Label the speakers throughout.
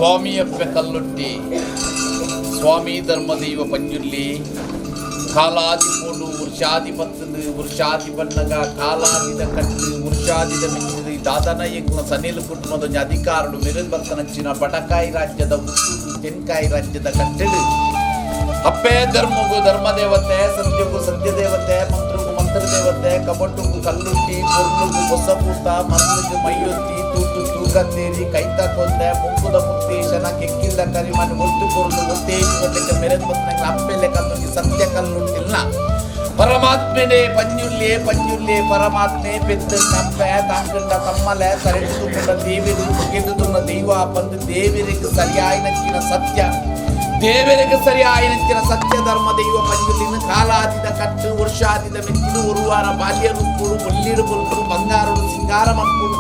Speaker 1: ಸ್ವಾಮಿಯಪ್ಪೆ ಕಲ್ಲುಟ್ಟಿ ಸ್ವಾಮಿ ಧರ್ಮದೈವ ಪಂಜುರ್ಲಿ ಕಾಲಾದಿ ಪೋಡು ವೃಷಾದಿ ಬತ್ತದು ವೃಷಾದಿ ಬನ್ನಗ ಕಾಲಾದಿದ ಕಟ್ಟು ವೃಷಾದಿದ ಮಿಂಚಿದ ದಾದನ ಎಂಕ್ಲ ಸನಿಲ್ ಕುಟುಂಬದ ಒಂಜಿ ಅಧಿಕಾರಡು ಮೆರೆದ್ ಬತ್ತನಂಚಿನ ಬಡಕಾಯಿ ರಾಜ್ಯದ ಹುಟ್ಟುಡು ತೆನ್ಕಾಯಿ ರಾಜ್ಯದ ಕಟ್ಟೆಡು ಅಪ್ಪೆ ಧರ್ಮಗು ಧರ್ಮದೇವತೆ ಸತ್ಯಗು ಸತ್ಯದೇವತೆ ಮಂತ್ರಗು ಮಂತ್ರದೇವತೆ ಕಬಟುಗು ಕಲ್ಲುಟ್ಟಿ ಪೊರ್ಲುಗು ಹೊಸಪೂತ ಮರ್ಲಿಗು ಮೈಯೊತ್ತಿ ತೂಟು ತೂಕತ್ತೇರಿ ಕೈತ ಕೊಂದೆ ಮುಂಕುದ ಮುತ್ತೇಶನ ಕೆಕ್ಕಿಲ್ದ ಕರಿಮಣಿ ಒತ್ತು ಪೊರ್ಲು ಒತ್ತೇಜಿ ಕೊಡ್ಲಿಕ್ಕೆ ಮೆರೆದ್ ಬತ್ತನಂಗ್ಲ ಅಪ್ಪೆಲೆ ಕಲ್ಲುಂಗಿ ಸತ್ಯ ಕಲ್ಲುಟ್ಟಿಲ್ಲ ಪರಮಾತ್ಮನೇ ಪಂಜುರ್ಲಿ ಪಂಜುರ್ಲಿ ಪರಮಾತ್ಮೆ ಪೆತ್ತ ನಪ್ಪೆ ತಾಂಕಂಡ ತಮ್ಮಲೆ ತರೆದು ತುಂಡ ದೇವಿರು ಮುಗಿದು ತುಂಡ ದೈವ ಬಂದು ದೇವರಿಗೆ ಸರಿಯಾಯಿನಂಚಿನ ಸತ್ಯ ದೇವರಿಗೆ ಸರಿಯಾಯಿನಂಚಿನ ಸತ್ಯ ಧರ್ಮ ದೈವ ಪಂಜುರ್ಲಿನ ಕಾಲಾದಿದ ಕಟ್ಟು ವರ್ಷಾದಿದ ಮೆಚ್ಚಿನ ಒರುವಾರ ಬಾಲ್ಯ ರುಪ್ಪುಡು ಬೊಲ್ಲಿಡು ಬೊಲ್ಪುಡು ಬಂಗಾರುಡು ಸಿಂಗಾರ ಮನ್ಪುಡು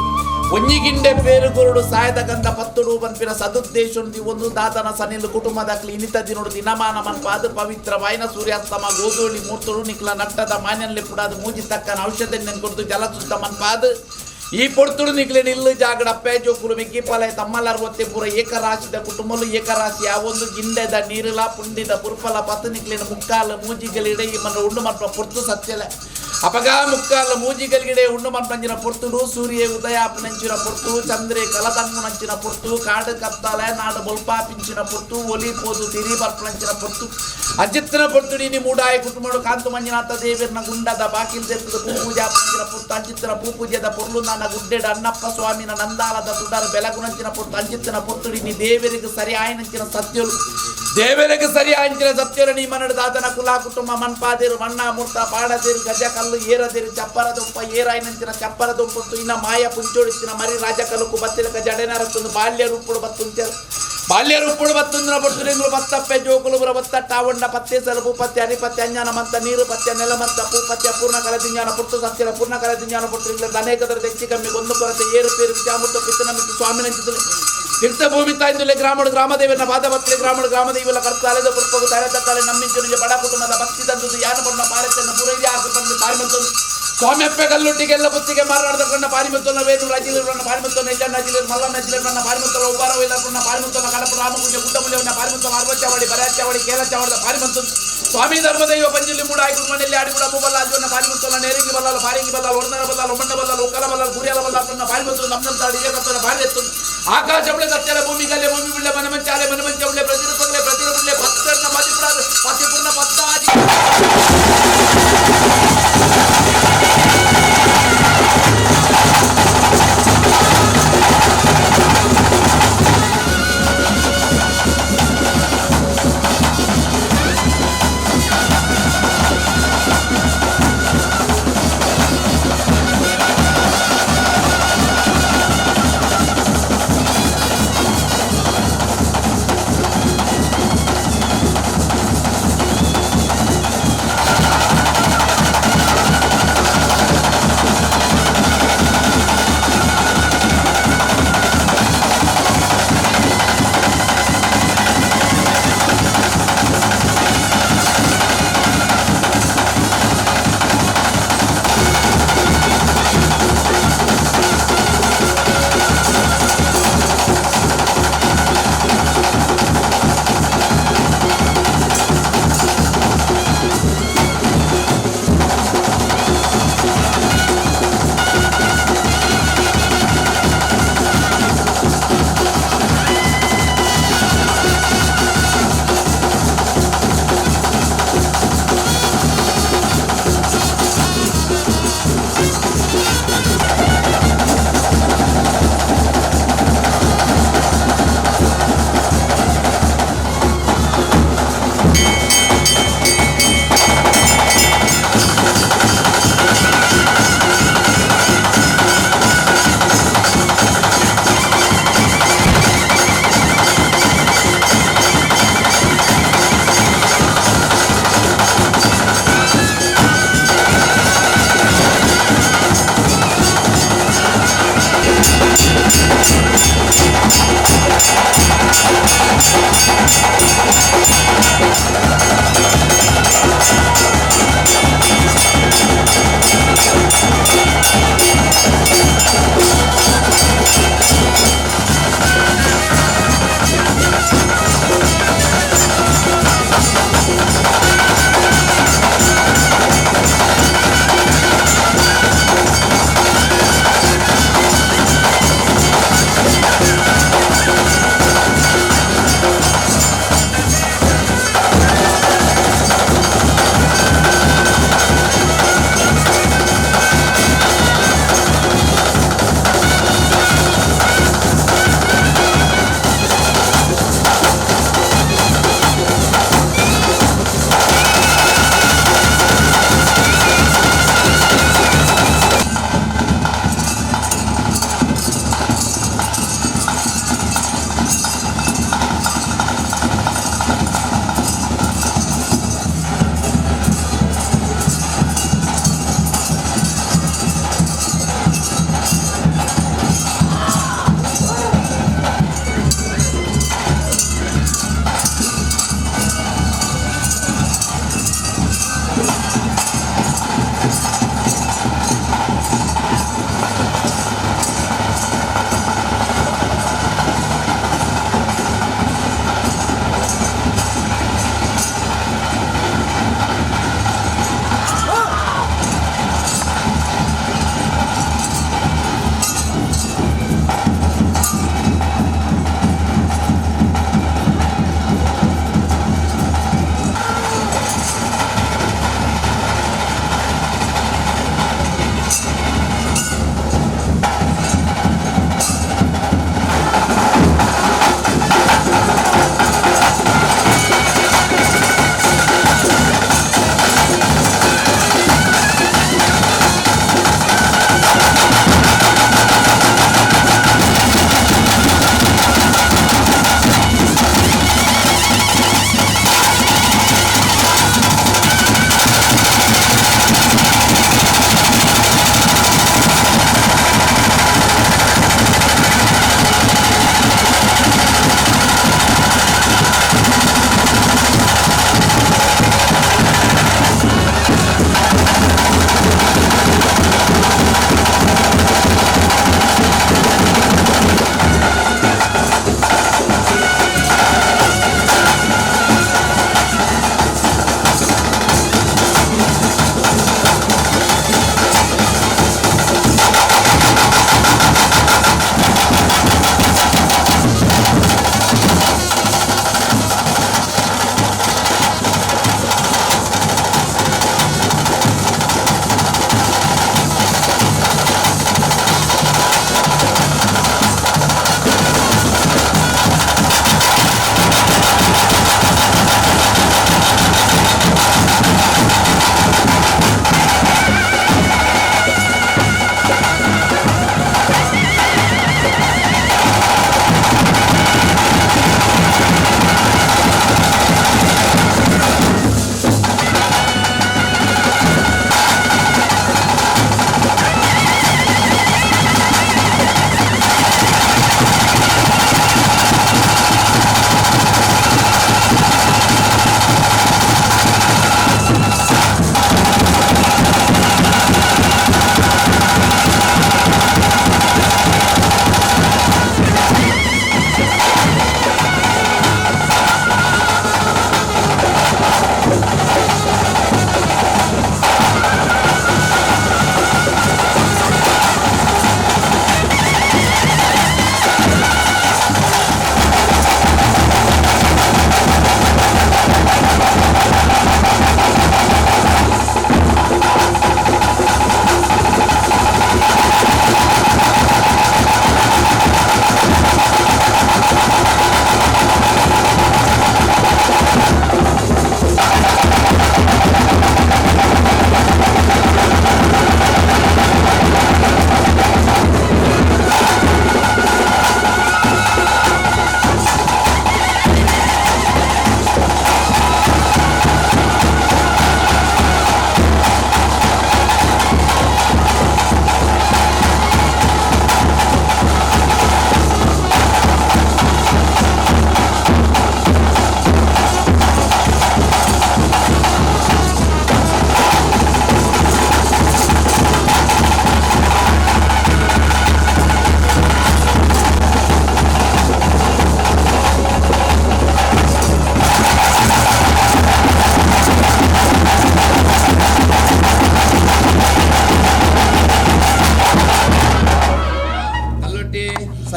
Speaker 1: ಒಂಜಿಗಿಂಡೆ ಪೇರುಗುರುಡು ಸಾಯದ ಗಂಧ ಪತ್ತುಡು ಪನ್ಪಿನ ಸದುದ್ದೇಶೊಂದಿ ಒಂದು ದಾದನ ಸನಿಲ್ ಕುಟುಂಬದ ಇನಿತ ದಿನೋಡು ದಿನಮಾನ ಮನ್ಪಾದ ಪವಿತ್ರ ವಾಯನ ಸೂರ್ಯಾಸ್ತಮ ಗೋಧೂಳಿ ಮೂರ್ತುಡು ನಿಕ್ಲ ನಟ್ಟದ ಮಾನ್ಯನ್ಲೆ ಪುಡಾದ ಮೂಜಿ ತಕ್ಕನ ಔಷಧ ಕೊಡ್ದು ಜಲಸುತ್ತ ಮನ್ಪಾದ ಈ ಪೊರ್ತುಡು ನಿಕ್ಲೆ ನಿಲ್ಲು ಜಾಗಡಪ್ಪೆ ಜೋಕುಲು ಮಿಕ್ಕಿ ಪಲೆ ತಮ್ಮಲ್ಲರ್ ಒತ್ತೆ ಪೂರ ಏಕರಾಶಿದ ಕುಟುಂಬಲು ಏಕರಾಶಿ ಯಾವೊಂದು ಗಿಂಡೆದ ನೀರುಲ ಪುಂಡಿದ ಪುರ್ಪಲ ಪತ್ತು ನಿಕ್ಲಿನ ಮುಕ್ಕಾಲ ಮೂಜಿಗಳಿಡೆ ಈ ಮನ್ನ ಉಂಡು ಮನ್ಪ ಪೊರ್ತು ಸತ್ಯಲೆ ಅಪಗ ಮುಕ್ಕಾಲ ಮೂಜಿಗಲ್ಗಿಡೆ ಉಂಡು ಮನ್ಪಂಜಿನ ಪೊರ್ತುಡು ಸೂರ್ಯ ಉದಯಾಪನಂಚಿನ ಪೊರ್ತು ಚಂದ್ರೆ ಕಲದಂಗುನಂಚಿನ ಪೊರ್ತು ಕಾಡು ಕತ್ತಾಲೆ ನಾಡು ಬೊಲ್ಪಾಪಿಂಚಿನ ಪೊರ್ತು ಒಲಿ ಪೋದು ತಿರಿ ಬರ್ಪನಂಚಿನ ಪೊರ್ತು ಅಜಿತ್ತಿನ ಪೊರ್ತುಡಿ ನಿ ಮೂಡಾಯ ಕುಟುಂಬಡು ಕಾಂತು ಮಂಜುನಾಥ ದೇವಿರ್ನ ಗುಂಡದ ಬಾಕಿಲ್ ದೆತ್ತದ ಪೂ ಪೂಜಾಪಂಚಿನ ಪೊರ್ತು ಅಂಚಿತ್ತಿನ ಪೂ ಪೂಜೆದ ಪೊರ್ಲು ನನ್ನ ಗುಡ್ಡೆಡ ಅಣ್ಣಪ್ಪ ಸ್ವಾಮಿನ ನಂದಾಲದ ತುಡರ ಬೆಲಗುನಂಚಿನ ಪೊರ್ತು ಅಂಚಿತ್ತಿನ ಪೊರ್ತುಡಿ ನಿ ದೇವರಿಗೆ ಸರಿಯಾಯಿನಂಚಿನ ಸತ್ಯಲು ದೇವರಿಗೆ ಸರಿಯಾయింಚಿನ ಸತ್ಯಲು ನೀ ಮನಡು ದಾದನ ಕುಲ ಕುಟುಂಬ ಮನ್ಪಾದಿರು ಮಣ್ಣ ಮೂರ್ತ ಪಾಡದಿರು ಗಜ ಕಲ್ಲು ಏರದಿರು ಚಪ್ಪರ ದೊಂಪ ಏರಾಯಿನಂಚಿನ ಚಪ್ಪರ ದೊಂಪತ್ತು ಇನ್ನ ಮಾಯ ಪುಂಚೋಡಿತ್ತಿನ ಮರಿ ರಾಜ ಕಲುಕು ಬತ್ತಿಲಕ ಜಡೆನರತ್ತೊಂದು ಬಾಲ್ಯ ರೂಪುಡು ಬತ್ತುಂಚರು ಬಾಲ್ಯ ರೂಪುಡು ಬತ್ತುಂದಿನ ಪೊರ್ತುಲಿಂಗುಲು ಬತ್ತಪ್ಪೆ ಜೋಕುಲು ಬುರ ಬತ್ತಟ್ಟ ಅವಂಡ ಪತ್ತೆ ಸಲಪು ಪತ್ತೆ ಅರಿಪತ್ತೆ ಅಂಜಾನ ಮಂತ ನೀರು ಪತ್ತೆ ನೆಲಮಂತ ಪೂಪತ್ಯ ಪೂರ್ಣ ಕಲದಿಂಜಾನ ಪುಟ್ಟು ಸತ್ಯಲ ಪೂರ್ಣ ಕಲದಿಂಜಾನ ಪುಟ್ಟು ಅನೇಕದರ ದೆಚ್ಚಿ ಕಮ್ಮಿ ಒಂದು ಕೊರತೆ ಏರು ಪೇರು ವಿಚಾಮೃತ ಪಿತ್ತನ ಮಿತ್ತು ಸ್ವಾಮಿ ನಂಚಿತು ತೀರ್ಥಭೂಮಿ ತಾಯಿಂದುಲೆ ಗ್ರಾಮಡು ಗ್ರಾಮದೇವನ ಪಾದಪತ್ರೆ ಗ್ರಾಮಡು ಗ್ರಾಮದೇವಿಲ ಕರ್ತಾಲೆದ ಪುರ್ಪಗು ತಾರೆ ತಕ್ಕಾಲೆ ನಮ್ಮಿಂಚುನಿಜ ಬಡ ಕುಟುಂಬದ ಭಕ್ತಿ ತಂದುದು ಯಾನ ಬಣ್ಣ ಪಾರತೆಯನ್ನು ಪೂರೈದೆ ಆಸು ಬಂದು ಪಾರಿಮತ್ತೊಂದು ಸ್ವಾಮಿಯಪ್ಪೆ ಕಲ್ಲುಟ್ಟಿಗೆಲ್ಲ ಬುತ್ತಿಗೆ ಮಾರಾಡದ ಕಣ್ಣ ಪಾರಿಮತ್ತೊಲ್ಲ ವೇಣು ರಾಜಿಲಿರುವಣ್ಣ ಪಾರಿಮತ್ತೊಲ್ಲ ಇಲ್ಲಣ್ಣ ಜಿಲ್ಲೆ ಮಲ್ಲಣ್ಣ ಜಿಲ್ಲೆ ಪಾರಿಮತ್ತೊಲ್ಲ ಉಪಾರ ಇಲ್ಲ ಪಾರಿಮತ್ತೊಲ್ಲ ಕಡಪ ರಾಮಕುಂಜ ಗುಡ್ಡಮುಲ್ಯವನ್ನ ಪಾರಿಮತ್ತೊಲ್ಲ ಅರ್ವಚ್ಚಾವಳಿ ಬರಾಚಾವಳಿ ಕೇಲಚಾವಳದ ಪಾರಿಮತ್ತೊಂದು ಸ್ವಾಮಿ ಧರ್ಮದೈವ ಪಂಜುಲಿ ಮೂಡ ಆಯ್ಕು ಮನೆಯಲ್ಲಿ ಆಡಿಗುಡ ಮೂಬಲ್ಲ ಅಜ್ವನ್ನ ಪಾರಿಮತ್ತೊಲ್ಲ ನೇರಿಂಗಿ ಬಲ್ಲಾಲ ಪಾರಿಂಗಿ ಬಲ್ಲಾಲ ಒಡನರ ಬಲ್ಲಾಲ ಒಮ್ಮಣ್ಣ ಬಲ್ಲಾಲ ಒಕ್ಕಲ ಬಲ್ಲಾಲ ಗುರಿಯಲ ಬಲ್ಲಾಲ ಪಾರಿಮತ್ತೊಂದು ನಮ್ಮಂತ ಅಡಿಗೆ ಪಾರಿ ಆಕಾಶ ಉಳ್ಳೆ ಸತ್ಯಲ ಭೂಮಿ ಗಲ್ಲೆ ಭೂಮಿ ಉಳ್ಳೆ ಮನಮಂಚಾಲೆ ಮನಮಂಚ ಉಳ್ಳೆ ಪ್ರತಿರೂಪಗಳೇ ಪ್ರತಿರೂಪಗಳೇ ಭಕ್ತರನ್ನ ಮದಿಪುರ ಪತಿಪೂರ್ಣ ಪತ್ತಾದಿ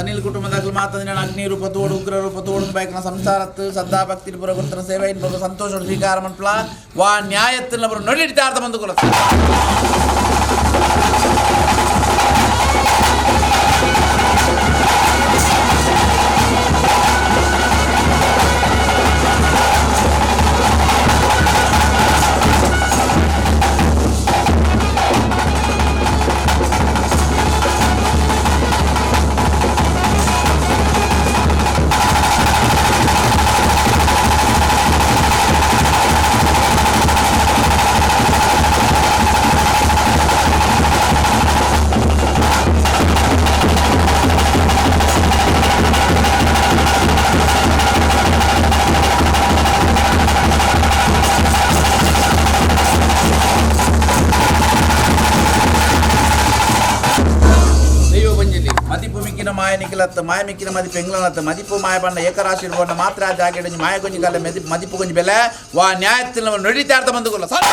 Speaker 1: Sanil ಕುಟುಂಬದ ಮಾತಂದಿನ ಅಗ್ನಿ ರೂಪ ತೋಡು ಉಗ್ರ ರೂಪ ತೋಡು ಬೈಕ್ನ ಸಂಸಾರತ್ತು ಸದ್ದಾ ಭಕ್ತಿ ಪುರ ಗುರುತನ ಸೇವೆ ಸಂತೋಷ ಸ್ವೀಕಾರ ಮನ್ಪಲ ವಾ ನ್ಯಾಯತ್ತಿನ ಬರು ನೊಡಿಡ್ತಾರ್ಥ ಬಂದು ಕೊಲ. ಮದಿಪು ಮಿಕ್ಕಿನ ಮಾಯ ನಿಖಿಲತ್ತ ಮಾಯ ಮಿಕ್ಕಿನ ಮದಿಪು ಎಂಗ್ಲನತ್ತ ಮದಿಪು ಮಾಯ ಬಣ್ಣ ಏಕರಾಶಿ ಬಣ್ಣ ಮಾತ್ರ ಜಾಗೆಡಂಜಿ ಮಾಯ ಕೊಂಜಿ ಕಾಲ ಮದಿಪು ಕೊಂಜಿ ಬೆಲೆ ವಾ ನ್ಯಾಯತ್ತಿನ ನಡೀತಾರ್ಥ ಬಂದುಕೊಲ್ಲ ಸರ್.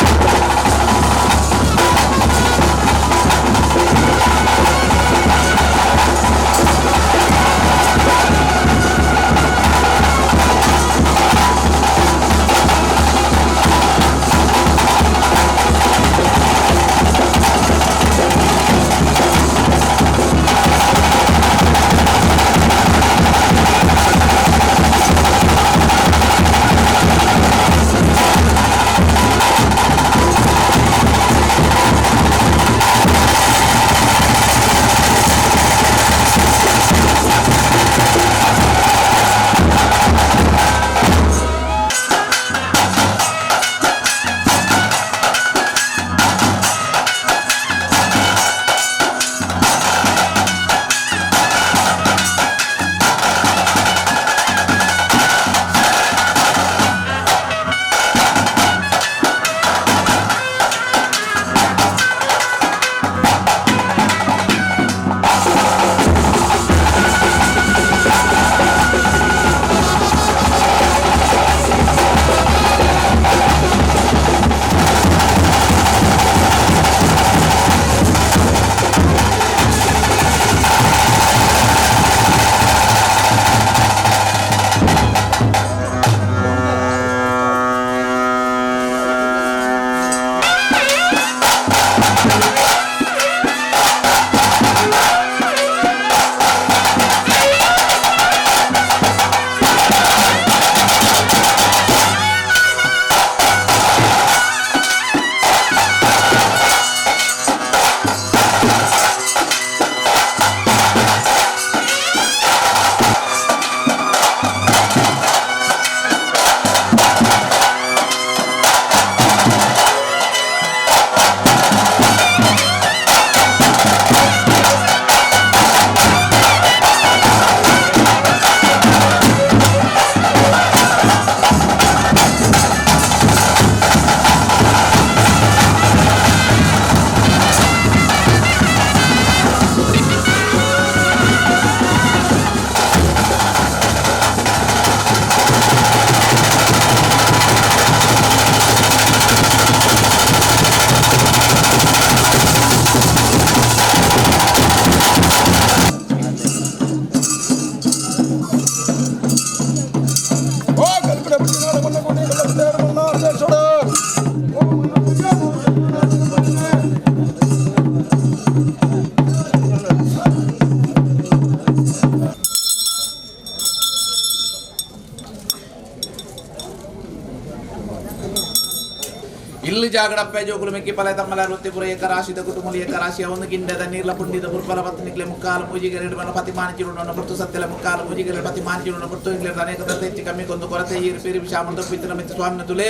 Speaker 1: ಇಲ್ಲು ಜಾಗಡಪ್ಪೆ ಜೋಗುಲು ಮೆಕ್ಕಿ ಪಲೆ ತಮ್ಮಲ ವೃತ್ತಿಪುರ ಏಕರಾಶಿದ ಕುಟುಂಬ ಏಕರಾಶಿಯ ಒಂದು ಗಿಂಡದ ನೀರ್ಲ ಪುಂಡಿದ ಬುರ್ಬಲ ಪತ್ನಿಕ್ಲೆ ಮುಕ್ಕಾಲು ಮೂಜಿಗೆರೆ ಇಡುವನ ಪತಿ ಮಾನಿಚಿರುಡನ ಪುರ್ತು ಸತ್ಯಲ ಮುಕ್ಕಾಲು ಮೂಜಿಗೆರೆ ಪತಿ ಮಾನಿಚಿರುಡನ ಪುರ್ತು ಇಂಗ್ಲೆಂಡ್ ಅನೇಕ ದತ್ತ ಹೆಚ್ಚು ಕಮ್ಮಿ ಕೊಂದು ಕೊರತೆ ಈರು ಪೇರಿ ವಿಷಾಮೃತ ಪಿತನ ಮಿತ್ತ ಸ್ವಾಮಿನ ತುಲೆ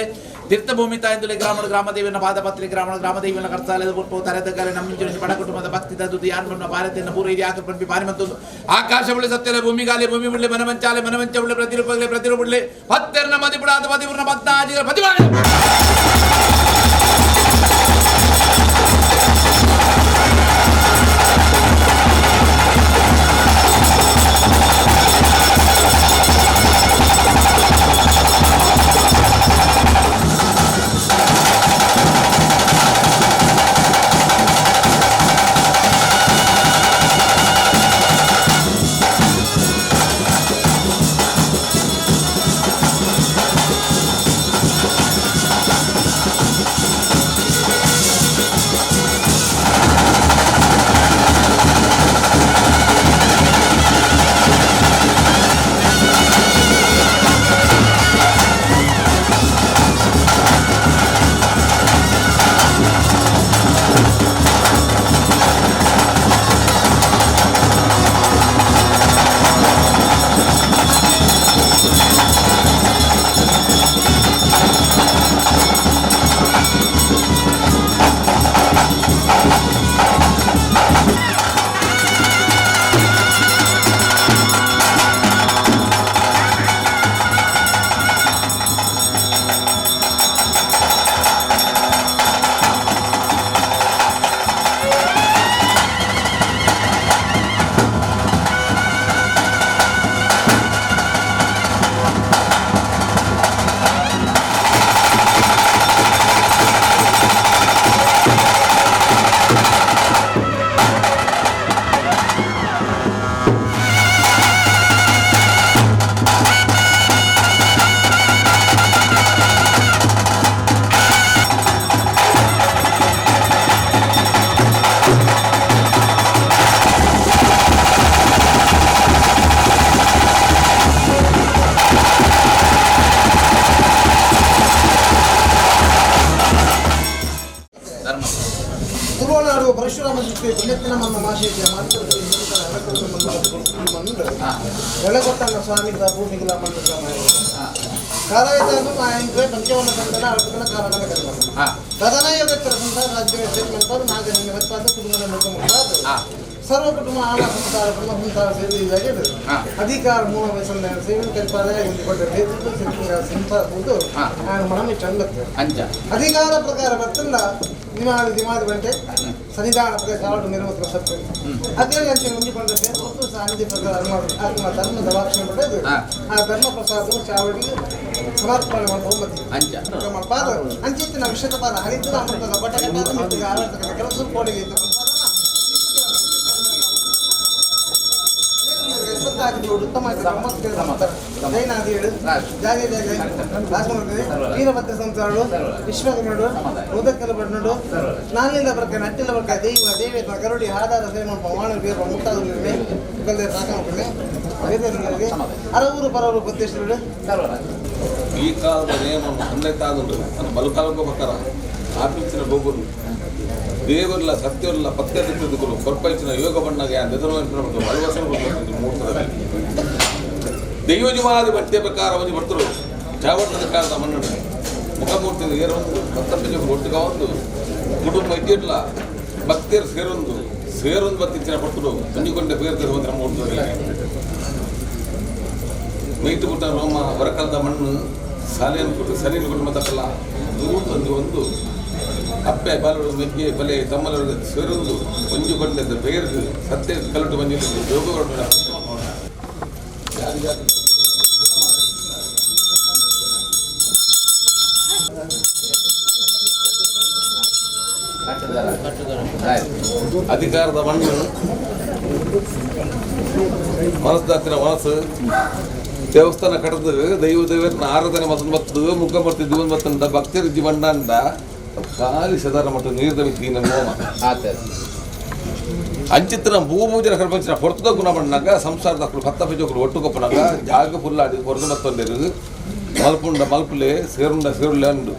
Speaker 1: ತೀರ್ಥಭೂಮಿ ತಾಯಿಂದುಲೆ ಗ್ರಾಮಣ ಗ್ರಾಮದೇವಿನ ಪಾದಪತ್ರಿ ಗ್ರಾಮಣ ಗ್ರಾಮದೇವಿನ ಕರ್ತಾಲದ ಬುರ್ಪು ತರೆದ ನಮ್ಮಿಂಚಿನ ಪಡ ಕುಟುಂಬದ ಭಕ್ತಿ ತದ್ದು ಯಾನ್ ಭಾರತಿಯನ್ನು ಪೂರೈದಿ ಆಕರ್ಪಣಿ ಪಾರಿ ಮತ್ತೊಂದು ಆಕಾಶ ಬಳಿ ಸತ್ಯಲೆ ಭೂಮಿಗಾಲೆ ಭೂಮಿ ಬಿಡ್ಲೆ ಮನಮಂಚಾಲೆ ಮನಮಂಚ ಉಳ್ಳೆ ಪ್ರತಿರೂಪಗಳೇ ಪ್ರತಿರೂಪುಳ್ಳೆ ಪತ್ತೆರ್ನ ಮದಿಪುಡಾದ ಪತಿಪೂರ್ಣ ಪತ್ನಾಜಿಗಳ ಪತಿಮಾನ.
Speaker 2: ಎಳಗೊಟ್ಟನ ಸ್ವಾಮಿ ಭೂಮಿಗಿಲ ಕಾಲಾಯತಾನು ಆಯಂತ್ರೆ ಪಂಚವನ್ನ ಸಂತಾನ ಅರ್ಪಣ ಕಾಲನ ಕರ್ಮ ತದನಯೋಗತ್ರ ಸಂಸಾರ ರಾಜ್ಯ ಮನ್ಪಾದ ನಾಗನಿಂಗ ಮತ್ಪಾದ ಕುಟುಂಬದ ಮುಖ ಮುಖಾದ ಸರ್ವ ಕುಟುಂಬ ಆಣ ಸಂಸಾರ ಬ್ರಹ್ಮ ಸಂಸಾರ ಸೇವೆ ಇದಾಗಿದೆ ಅಧಿಕಾರ ಮೂಲ ವಯಸ್ಸನ್ನ ಸೇವೆ ಕಲ್ಪಾದ ಸಂಸಾರ ಮನಮಿ ಚಂದತ್ತೆ ಅಧಿಕಾರ ಪ್ರಕಾರ ಬರ್ತಂದ ದಿಮಾದಿ ದಿಮಾದಿ ಬಂಟೆ ಸನ್ನಿಧಾನ ಪ್ರದೇಶ ನಿರ್ಮೂತ್ರ ಸತ್ತು ಅದೇ ಅಂತೆ ಹೊಂದಿಕೊಂಡ ಮತ್ತು ಸಾನ್ನಿಧ್ಯ ಪ್ರಕಾರ ಆತ್ಮ ಧರ್ಮ ದವಾಕ್ಷಣೆ ಪಡೆದು ಆ ಧರ್ಮ ಪ್ರಸಾದವು ಚಾವಡಿಗೆ ಸಮರ್ಪಣೆ ಮಾಡುವ ಮಧ್ಯೆ ಅಂಚಿತ್ತಿನ ವಿಷದ ಹರಿದ್ರ ಅಮೃತದ ಬಟ ಕಟ್ಟಾದ ಕೆಲಸ ಕೋಡಿಗೆ ವೀರಭದ್ರ ಸಂಸಾರಡು ವಿಶ್ವಕರ್ಮಡು ಉದಕ್ಕಲ ಬಣ್ಣಡು ನಾನಿಂದ ಬರ್ಕ ನಟ್ಟಿಲ ಬರ್ಕ ದೈವ ದೇವೇತ ಗರುಡಿ ಆಧಾರ ಸೇಮ ವಾಣ ವೀರ ಮುತ್ತಾದ ಅರವೂರು ಪರವರು ಗೊತ್ತೇಶ್ವರಡು.
Speaker 3: ಈ ಕಾಲದ ನಿಯಮವನ್ನು ತಂದೆ ತಾದುಂಡು ಅದು ಬಲಕಾಲಕ್ಕೂ ಪ್ರಕಾರ ಆಪಿಂಚಿನ ಗೊಬ್ಬರು ದೇವರ್ಲ ಸತ್ಯವಲ್ಲ ಪತ್ತೆ ತಿದ್ದುಗಳು ಕೊರ್ಪೈಚಿನ ಯೋಗ ಬಣ್ಣಗೆ ಬಲವಸನ ಮೂರ್ತದಲ್ಲಿ ದೈವಜುಮಾದಿ ಪಠ್ಯ ಪ್ರಕಾರ ಒಂಜಿ ಭಕ್ತರು ಚಾವಟ್ಟದ ಕಾಲದ ಮಣ್ಣು ಮುಖಮೂರ್ತಿ ಏರೊಂದು ಭಕ್ತ ಒಟ್ಟುಗ ಒಂದು ಕುಟುಂಬ ಇದ್ದಿರ್ಲ ಭಕ್ತಿಯರು ಸೇರೊಂದು ಸೇರೊಂದು ಬತ್ತಿಚ್ಚಿನ ಭಕ್ತರು ಒಂಜಿಕೊಂಡೆ ಬೇರೆ ಒಂದು ಮೂರ್ತದಲ್ಲಿ ಮೈತು ಪುಟ್ಟ ರೋಮ ಹೊರಕಾಲದ ಮಣ್ಣು ಸಾಲಿಯನ್ನು ಕೊಟ್ಟು ಸರಿಯನ್ನು ಕುಟುಂಬ ತಕ್ಕಲ್ಲ ನೂರು ಒಂದು ಅಪ್ಪೆ ಬಾಲರು ಮೆಗ್ಗೆ ಬಲೆ ತಮ್ಮಲರು ಸೇರೊಂದು ಒಂಜು ಕೊಂಡೆದ ಬೇರು ಸತ್ಯ ಕಲ್ಲಟ್ಟು ಬಂದಿದ್ದು ಯೋಗ ಅಧಿಕಾರದ ಮಣ್ಣು ಮನಸ್ದಾತಿನ ಮನಸ್ಸು ದೇವಸ್ಥಾನ ಕಟ್ಟದು ದೈವ ದೇವರನ್ನ ಆರಾಧನೆ ಮತ್ತೊಂದು ಬತ್ತದು ಮುಖ ಬರ್ತಿದ್ದು ಒಂದು ಬತ್ತಂದ ಭಕ್ತರ ಜೀವನ ಅಂದ ಖಾಲಿ ಸದಾರ ಮತ್ತು ನೀರ್ದ ಮಿತ್ತಿ ಹೋಮ ಅಂಚಿತ್ತಿನ ಭೂಮೂಜನ ಕಲ್ಪಂಚಿನ ಹೊರತದ ಗುಣ ಬಣ್ಣಾಗ ಸಂಸಾರದ ಪತ್ತ ಪಂಚೋಕುಲು ಒಟ್ಟು ಕೊಪ್ಪನಾಗ ಜಾಗ ಫುಲ್ಲಾಡಿ ಹೊರದು ಮತ್ತೊಂದಿರು ಮಲ್ಪುಂಡ ಮಲ್ಪುಲೆ ಸೇರುಂಡ ಸೇರುಳ್ಳೆ ಅಂಡು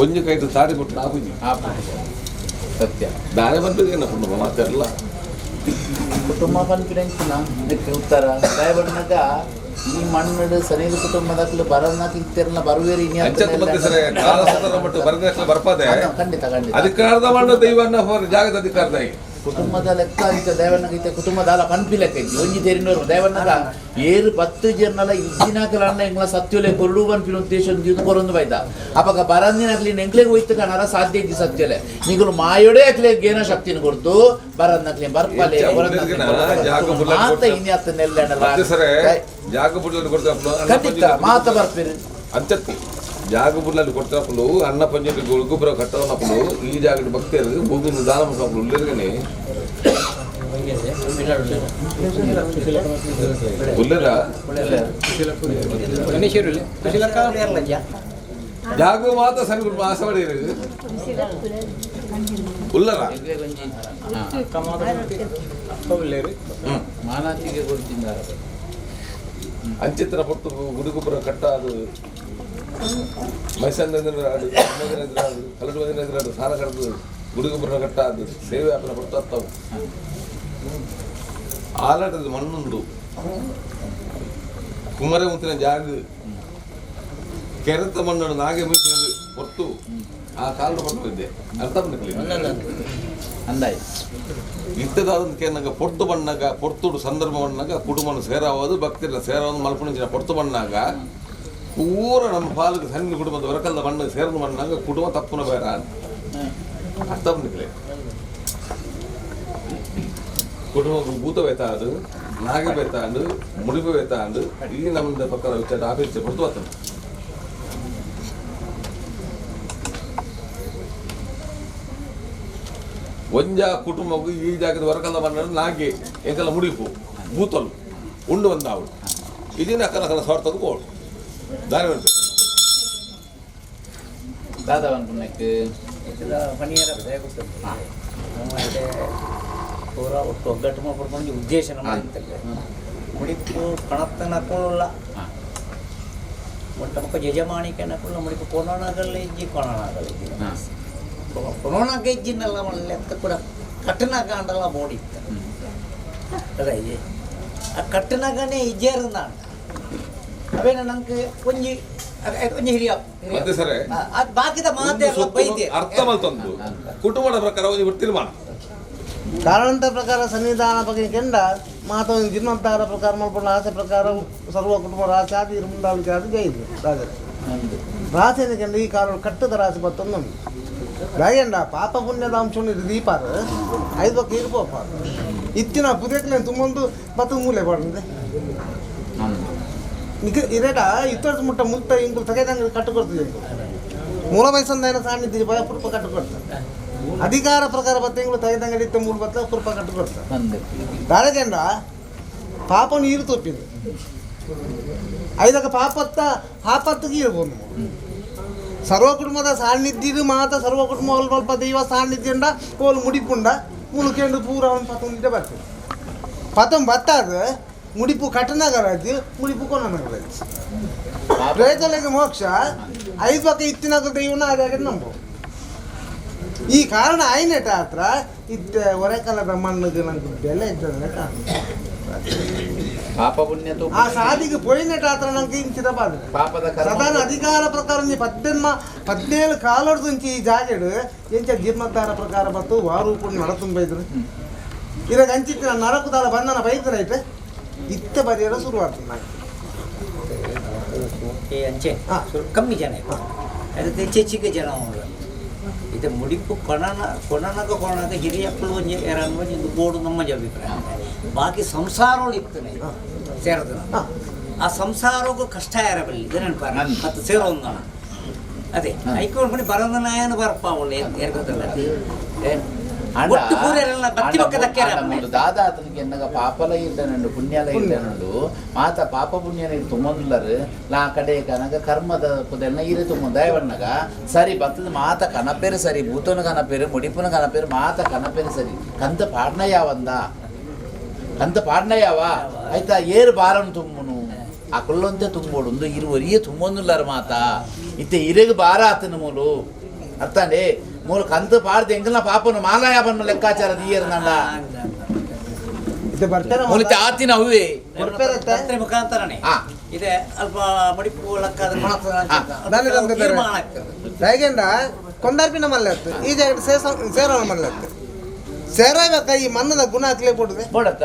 Speaker 3: ಒಂಜಿ ಕೈತು ತಾರಿ ಬಿಟ್ಟು ನಾಪುಜಿ
Speaker 1: ಸತ್ಯ
Speaker 3: ದಾರೆ ಬಂದು ಕುಟುಂಬ ಮಾತಾಡಲ್ಲ
Speaker 1: ಕುಟುಂಬ ಪನ್ಪಿನಂಚಿನ ಉತ್ತರ ದಯಬಣ್ಣಗ ಈ ಮಣ್ಣು ಸನಿದ ಕುಟುಂಬದಾಕ್ಲು ಬರನಾಕ್ ಇತ್ತಿರಲ್ಲ ಬರುವೇರಿ
Speaker 3: ಬರ್ಪದೆ
Speaker 1: ಖಂಡಿತ ಖಂಡಿತ
Speaker 3: ಅಧಿಕಾರದ ಮಣ್ಣು ದೈವನ್ನ ಜಾಗದ ಅಧಿಕಾರದ
Speaker 1: ಕುಟುಂಬದ ಲೆಕ್ಕ ಇತ್ತ ದೇವಣ್ಣಗ ಇತ್ತ ಕುಟುಂಬದ ಅಲ್ಲ ಪನ್ಪಿ ಲೆಕ್ಕ ಇತ್ತು ಒಂಜಿ ತೆರಿನೋರು ದೇವಣ್ಣಗ ಏರು 10 ಜನಲ ಇದ್ದಿನಾಕಲನ್ನ ಎಂಗ್ಲ ಸತ್ಯಲೆ ಕೊರಡು ಪನ್ಪಿನ ಉದ್ದೇಶ ಒಂದು ಕೊರೊಂದು ಬೈದ ಅಪಗ ಬರಂದಿನಕ್ಲಿ ಎಂಕ್ಲೆಗ್ ಹೋಯ್ತು ಕಣರ ಸಾಧ್ಯ ಇದ್ದಿ ಸತ್ಯಲೆ ನಿಗುಲು ಮಾಯೋಡೆ ಅಕ್ಲೆ ಗೇನ ಶಕ್ತಿನ ಕೊಡ್ತು ಬರಂದಕ್ಲಿ ಬರ್ಪಲೆ ಮಾತ ಇನ್ಯಾತ್ತ ನೆಲ್ಲಣ್ಣ
Speaker 3: ಜಾಗ ಬುಡ್ಲಲ್ಲಿ ಕೊಡ್ತಾರೆ
Speaker 1: ಖಂಡಿತ ಮಾತ ಬರ್ಪಿರಿ
Speaker 3: ಅಂಚತ್ತು ಜಾಗ ಬುಡ್ಲಲ್ಲಿ ಕೊಡ್ತಾಪಲು ಅನ್ನ ಪಂಚ ಗೊಬ್ಬರ ಕಟ್ಟವನಪ್ಪಲು ಈ ಜಾಗದ ಭಕ್ತರು ಭೂಮಿ ದಾನ ಮಾಡ್ಕೊಂಡು ಉಲ್ಲೇರ್ಗನೆ ಉಲ್ಲೇರ ಜಾಗ ಮಾತ್ರ ಸಣ್ಣ ಕುಟುಂಬ ಆಸೆ ಮಾಡಿರಿ ಉಲ್ಲರ
Speaker 1: ಮಾನಾತಿಗೆ ಕೊಡ್ತಿದ್ದಾರೆ
Speaker 3: ಅಂಚಿತ್ರ ಪೊಟ್ಟು ಗುಡಿಗೊಬ್ಬರ ಕಟ್ಟ ಅದು ಮೈಸಂದ್ರಾಡು ಕಲಡು ಎದುರಾಡು ಸಾಲ ಕಡ್ದು ಗುಡಿಗೊಬ್ಬರ ಕಟ್ಟ ಅದು ಸೇವೆ ಆಪನ ಪೊಟ್ಟು ಅತ್ತವು ಆಲಾಟದ ಮಣ್ಣುಂಡು ಕುಮರೆ ಮುಂತಿನ ಜಾಗ ಕೆರೆತ ಮಣ್ಣು ನಾಗೆ ಮುಚ್ಚಿನದು ಹೊತ್ತು ಆ ಕಾಲು ಪಟ್ಟು ಇದ್ದೆ ಅರ್ಥ ಮಾಡ್ಲಿಲ್ಲ
Speaker 1: ಅಂದಾಯ್ತು
Speaker 3: ಇತ್ತದಾದ ಕೇನಾಗ ಪೊರ್ತು ಬಣ್ಣಾಗ ಪೊರ್ತುಡು ಸಂದರ್ಭ ಬಣ್ಣಾಗ ಕುಟುಂಬನ ಸೇರಾವದು ಭಕ್ತಿರ ಸೇರಾವದು ಮಲ್ಪುಣಿಂಚಿನ ಪೊರ್ತು ಬಣ್ಣಾಗ ಪೂರ ನಮ್ಮ ಪಾಲಿಗೆ ಸಣ್ಣ ಕುಟುಂಬದ ಹೊರಕಲ್ದ ಬಣ್ಣ ಸೇರದ ಬಣ್ಣಾಗ ಕುಟುಂಬ ತಪ್ಪುನ ಬೇಡ ಅರ್ಥ ಮಾಡ್ಲಿಲ್ಲ ಕುಟುಂಬ ಭೂತ ಬೇತಾದು ನಾಗೆ ಬೇತಾಂಡು ಮುಡಿಪು ಬೇತಾಂಡು ಈ ನಮ್ಮ ಪಕ್ಕದ ವಿಚಾರ ಆಫೀಸ್ ಪೊರ್ತು ಬರ್ತದೆ. ಒಂಜ ಕುಟುಂಬಕ್ಕೂ ಈ ಜಾಗದ ಹೊರಕಲ್ಲ ಬಣ್ಣ ನಾಗೆ ಎಂಕೆಲ್ಲ ಮುಡಿಪು ಭೂತಲು ಉಂಡು ಬಂದಾವಳು ಇದಿನ ಅಕ್ಕನ ಅಕ್ಕನ ಸ್ವಾರ್ಥದ ಕೋಳು ದಾರಿ ಉಂಟು
Speaker 1: ದಾದಾ ಪನ್ಪುನಕ್ಕೆ
Speaker 4: ಪೂರ ಒಟ್ಟು ಒಗ್ಗಟ್ಟು ಮಾಡ್ಕೊಂಡು ಉದ್ದೇಶ ನಮ್ಮ ಅಂತಲ್ಲ ಮುಡಿಪು ಕಣತ್ತನ ಕುಳ್ಳುಲ್ಲ ಒಟ್ಟ ಬೊಕ್ಕ ಯಜಮಾನಿಕೆನ ಕುಳ್ಳ ಮುಡಿಪು ಕೊನೊಣಗಲ್ಲ ಇಜ್ಜಿ ಕೊನೊಣಗಲ್ಲ ಇಜ್ಜಿ ಕೊನೊಣಗ ಇಜ್ಜಿನಲ್ಲ ಲೆಕ್ಕ ಕೂಡ ಕಟ್ಟನಾಗ ಬೋಡಿ ಇತ್ತು ಅದೇ ಆ ಕಟ್ಟನಾಗನೇ ಇಜ್ಜೇರಂದಾಂಡ ಅವೇನ ನಂಗೆ ಒಂಜಿ ಒಂಜಿ ಹಿರಿಯ ಅದು ಬಾಕಿದ ಮಾತೆ ಬೈದೆ
Speaker 3: ಅರ್ಥ ಮಲ್ತೊಂದು ಕುಟುಂಬದ ಪ್ರಕಾರ ಒಂದು ತೀರ್ಮಾನ
Speaker 2: ಕಾರಣಾಂತರ ಪ್ರಕಾರ ಸನ್ನಿಧಾನ ಬಗ್ಗೆ ಕೆಂಡ ಮಾತ ಜೀರ್ಣೋದ್ಧಾರ ಪ್ರಕಾರ ಮಲ್ಪಂಡ ಆಸೆ ಪ್ರಕಾರ ಸರ್ವ ಕುಟುಂಬ ರಾಶಿ ಆದಿ ಮುಂದಾಳಿಕೆ ಅದು ಜೈದು ರಾಜರ ರಾಸೆನ ಕೆಂಡ ಈ ಕಾಲ ಕಟ್ಟದ ರಾಶಿ ಬತ್ತೊಂದು ರಾಯಂಡ ಪಾಪ ಪುಣ್ಯದ ಅಂಶ ದೀಪಾರ ಐದು ಬಕ್ಕ ಇರ್ಬೋಪ ಇತ್ತಿನ ಪುದೇಕ್ಲೆ ತುಂಬೊಂದು ಬತ್ತು ಮೂಲೆ ಬಾಡಂದೆ ನಿಕ ಇರೇಟ ಇತ್ತರ್ಸ ಮುಟ್ಟ ಮುತ್ತ ಇಂಕುಲು ತಗೆದಂಗೆ ಕಟ್ಟು ಕೊಡ್ತದೆ ಇಂಕುಲು ಮೂಲ ವಯಸ್ಸಂದ ಸಾನ್ನಿಧ್ಯ ಭಯ ಪುರ್ಪ ಕಟ್ಟು ಕೊಡ್ತಾರೆ ಅಧಿಕಾರ ಪ್ರಕಾರ ಬತ್ತ ಇಂಗುಳು ತೆಗೆದಂಗೆ ಇತ್ತ ಮೂಲ ಬತ್ತ ಪುರ್ಪ ಕಟ್ಟು ಕೊಡ್ತಾರೆ ದಾರಗಂಡ ಪಾಪ ನೀರು ತಪ್ಪಿದೆ ಐದಕ್ಕ ಪಾಪತ್ತ ಪಾಪತ್ತಿಗೆ ಇರ್ಬೋದು ಸರ್ವ ಕುಟುಂಬದ ಸಾನ್ನಿಧ್ಯದು ಮಾತ ಸರ್ವ ಕುಟುಂಬ ಅಲ್ಪ ದೈವ ಸಾನ್ನಿಧ್ಯ ಓಲು ಮುಡಿಪುಂಡ ಮುಳುಕೆಂಡು ಪೂರ ಅವನು ಪತ್ತೊಂದಿದ್ದೆ ಬರ್ತದೆ ಪತ್ತೊಂದು ಬತ್ತಾದ ಮುಡಿಪು ಕಟ್ಟನಗರಾಜು ಮುಡಿಪು ಕೊನಗರಾಜು ಪ್ರೇತಲಿಗೆ ಮೋಕ್ಷ ಐದು ಪಕ್ಕ ಇತ್ತಿನಾಗ ದೈವನ ಅದಾಗೆ ನಂಬು ಈ ಕಾರಣ ಆಯ್ನೆಟ ಹತ್ರ ಇತ್ತ ಹೊರೆಕಾಲದ ಮಣ್ಣಿಗೆ ನಂಗೆ ಬೆಲೆ ಇದ್ದದ ಕಾರಣ
Speaker 1: ಪಾಪ ಪುಣ್ಯ
Speaker 2: ಆ ಸಾದಿಗೆ ಪೋಯಿನೆಟ ಹತ್ರ ನಂಗೆ ಇಂಚಿದ ಬಾದ್ರೆ
Speaker 1: ಪಾಪದ
Speaker 2: ಸದಾನ ಅಧಿಕಾರ ಪ್ರಕಾರ 17 ಕಾಲೊಡ್ದುಂಚಿ ಈ ಜಾಗೆಡು ಎಂಚ ಜೀರ್ಣೋದ್ಧಾರ ಪ್ರಕಾರ ಬತ್ತು ವಾರೂಪು ನಡತುಂಬ ಇದ್ರು ಇವಾಗ ಅಂಚಿತ್ತಿನ ನರಕುದಾಲ ಬಂಧನ ಬೈದ್ರೆ ಐತೆ ಇತ್ತ ಬರೆಯಲು ಶುರುವಾಗ್ತದೆ ನಂಗೆ
Speaker 4: ಅಂಚೆ ಕಮ್ಮಿ ಜನ ಅದಕ್ಕೆ ಹೆಚ್ಚೆಚ್ಚಿಗೆ ಜನ ಅವರು ಇದು ಮುಡಿಪು ಕೊಣನ ಕೊಣನಗ ಕೊಣನಗ ಹಿರಿಯಕ್ಕಳು ಒಂಜಿ ಎರನ್ನು ಒಂಜಿ ಬೋರ್ಡು ನಮ್ಮ ಅಭಿಪ್ರಾಯ ಬಾಕಿ ಸಂಸಾರಗಳು ಇತ್ತು ಸೇರದ ಆ ಸಂಸಾರಕ್ಕೂ ಕಷ್ಟ ಯಾರಬಲ್ಲಿ ಇದು ನೆನಪಾರ ಮತ್ತು ಸೇರೋಂದಣ ಅದೇ ಐಕೊಂಡು ಬನ್ನಿ ಬರಂದನಾಯನ ಬರಪ್ಪ ಅವಳು ಏನು ಗೊತ್ತಲ್ಲ
Speaker 1: ದಾದಾ ಅತನಿಗೆ ಎನ್ನಗ ಪಾಪಲ ಇದ್ದಾನುಂಡು ಪುಣ್ಯಲ ಇದ್ದಾನುಂಡು ಮಾತ ಪಾಪ ಪುಣ್ಯನ ತುಂಬೊಂದುಲ್ಲರು ಲಾ ಕಡೆ ಕನಗ ಕರ್ಮದ ಪುದೆಲ್ನ ಈರೆ ತುಂಬ ದಯವಣ್ಣಗ ಸರಿ ಬತ್ತದ ಮಾತ ಕನಪೇರು ಸರಿ ಭೂತನ ಕನಪೇರು ಮುಡಿಪುನ ಕನಪೇರು ಮಾತ ಕನಪೇರು ಸರಿ ಕಂತ ಪಾಡ್ನ ಯಾವಂದ ಕಂತ ಪಾಡ್ನ ಯಾವ ಆಯ್ತಾ ಏರು ಬಾರನು ತುಂಬುನು ಆ ಕುಲ್ಲೊಂತೆ ತುಂಬೋಡು ಒಂದು ಇರುವರಿಯೇ ತುಂಬೊಂದುಲ್ಲರು ಮಾತ ಇತ್ತೆ ಇರೆಗ್ ಬಾರ ಆತನ ಮೂಲು ಅರ್ಥಂಡೆ ಮೂಲ ಕಂತು ಪಾಡ್ದು ಎಂಕಲ್ನ ಪಾಪನು ಮಾಲಾಯ ಬನ್ನ ಲೆಕ್ಕಾಚಾರ ದೀಯರ್ನಂಡ ಮೂಲಿತ ಆತಿನ ಹೂವೆ
Speaker 4: ಮುಖಾಂತರನೇ ಇದೆ ಅಲ್ಪ ಮಡಿಪು ಲೆಕ್ಕ
Speaker 2: ಹೇಗೆಂಡ ಕೊಂಡಾರ್ಪಿನ ಮಲ್ಲೆ ಈ ಜಾಗ ಸೇರೋಣ ಮಲ್ಲೆ ಸೇರಬೇಕ ಈ ಮನ್ನದ ಗುಣ ಹಾಕ್ಲೇ ಕೊಡುದೆ
Speaker 1: ಬೋಡತ್ತ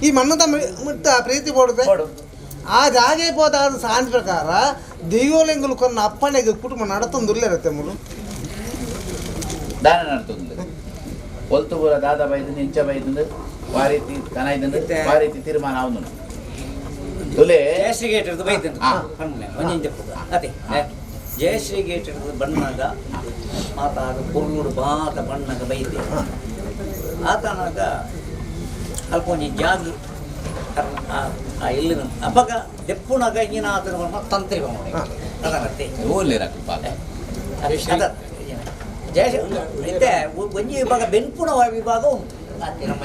Speaker 2: ಈ ಮನ್ನದ ಮುಟ್ಟ ಪ್ರೀತಿ ಕೊಡುದೆ ಆ ಜಾಗೆ ಹೋದ ಸಾಂಜ್ ಪ್ರಕಾರ ದೈವಲಿಂಗುಲು ಕೊನ್ನ ಅಪ್ಪನೆಗೆ ಕುಟುಂಬ ನಡತೊಂದುಲ್ಲೇರತ್ತೆ ಮುಳು
Speaker 1: ದಾನ ನಡ್ತೊಂದು ಒಲ್ತು ಪೂರ ದಾದ ಬೈದು ಇಂಚ ಬೈದು ವಾರೀತಿ ಕನಾಯ್ದು ವಾರೀತಿ ತೀರ್ಮಾನ ಅವನು ತುಲೆ
Speaker 4: ಜಯಶ್ರೀ ಗೇಟ್ ಹಿಡಿದು ಬೈದು ಅದೇ ಜಯಶ್ರೀ ಗೇಟ್ ಹಿಡಿದು ಬಣ್ಣಾಗ ಮಾತಾಗ ಕುರ್ಲುಡು ಬಾತ ಬಣ್ಣಾಗ ಬೈದೆ ಆತನಾಗ ಅಲ್ಪ ಒಂಜಿ ಜಾಗ ಆ ಇಲ್ಲಿ ಅಪ್ಪಗ ದೆಪ್ಪುನಾಗ ಇಂಜಿನ ಆತನ ತಂತ್ರಿ ಅದನ್ನತ್ತೆ ಅದ ಜಯಶ್ರೀ ಇತ್ತೆ ಒಂಜಿ ವಿಭಾಗ ಬೆನ್ಪುಣ ವಿಭಾಗ ಉಂಟು ನಮ್ಮ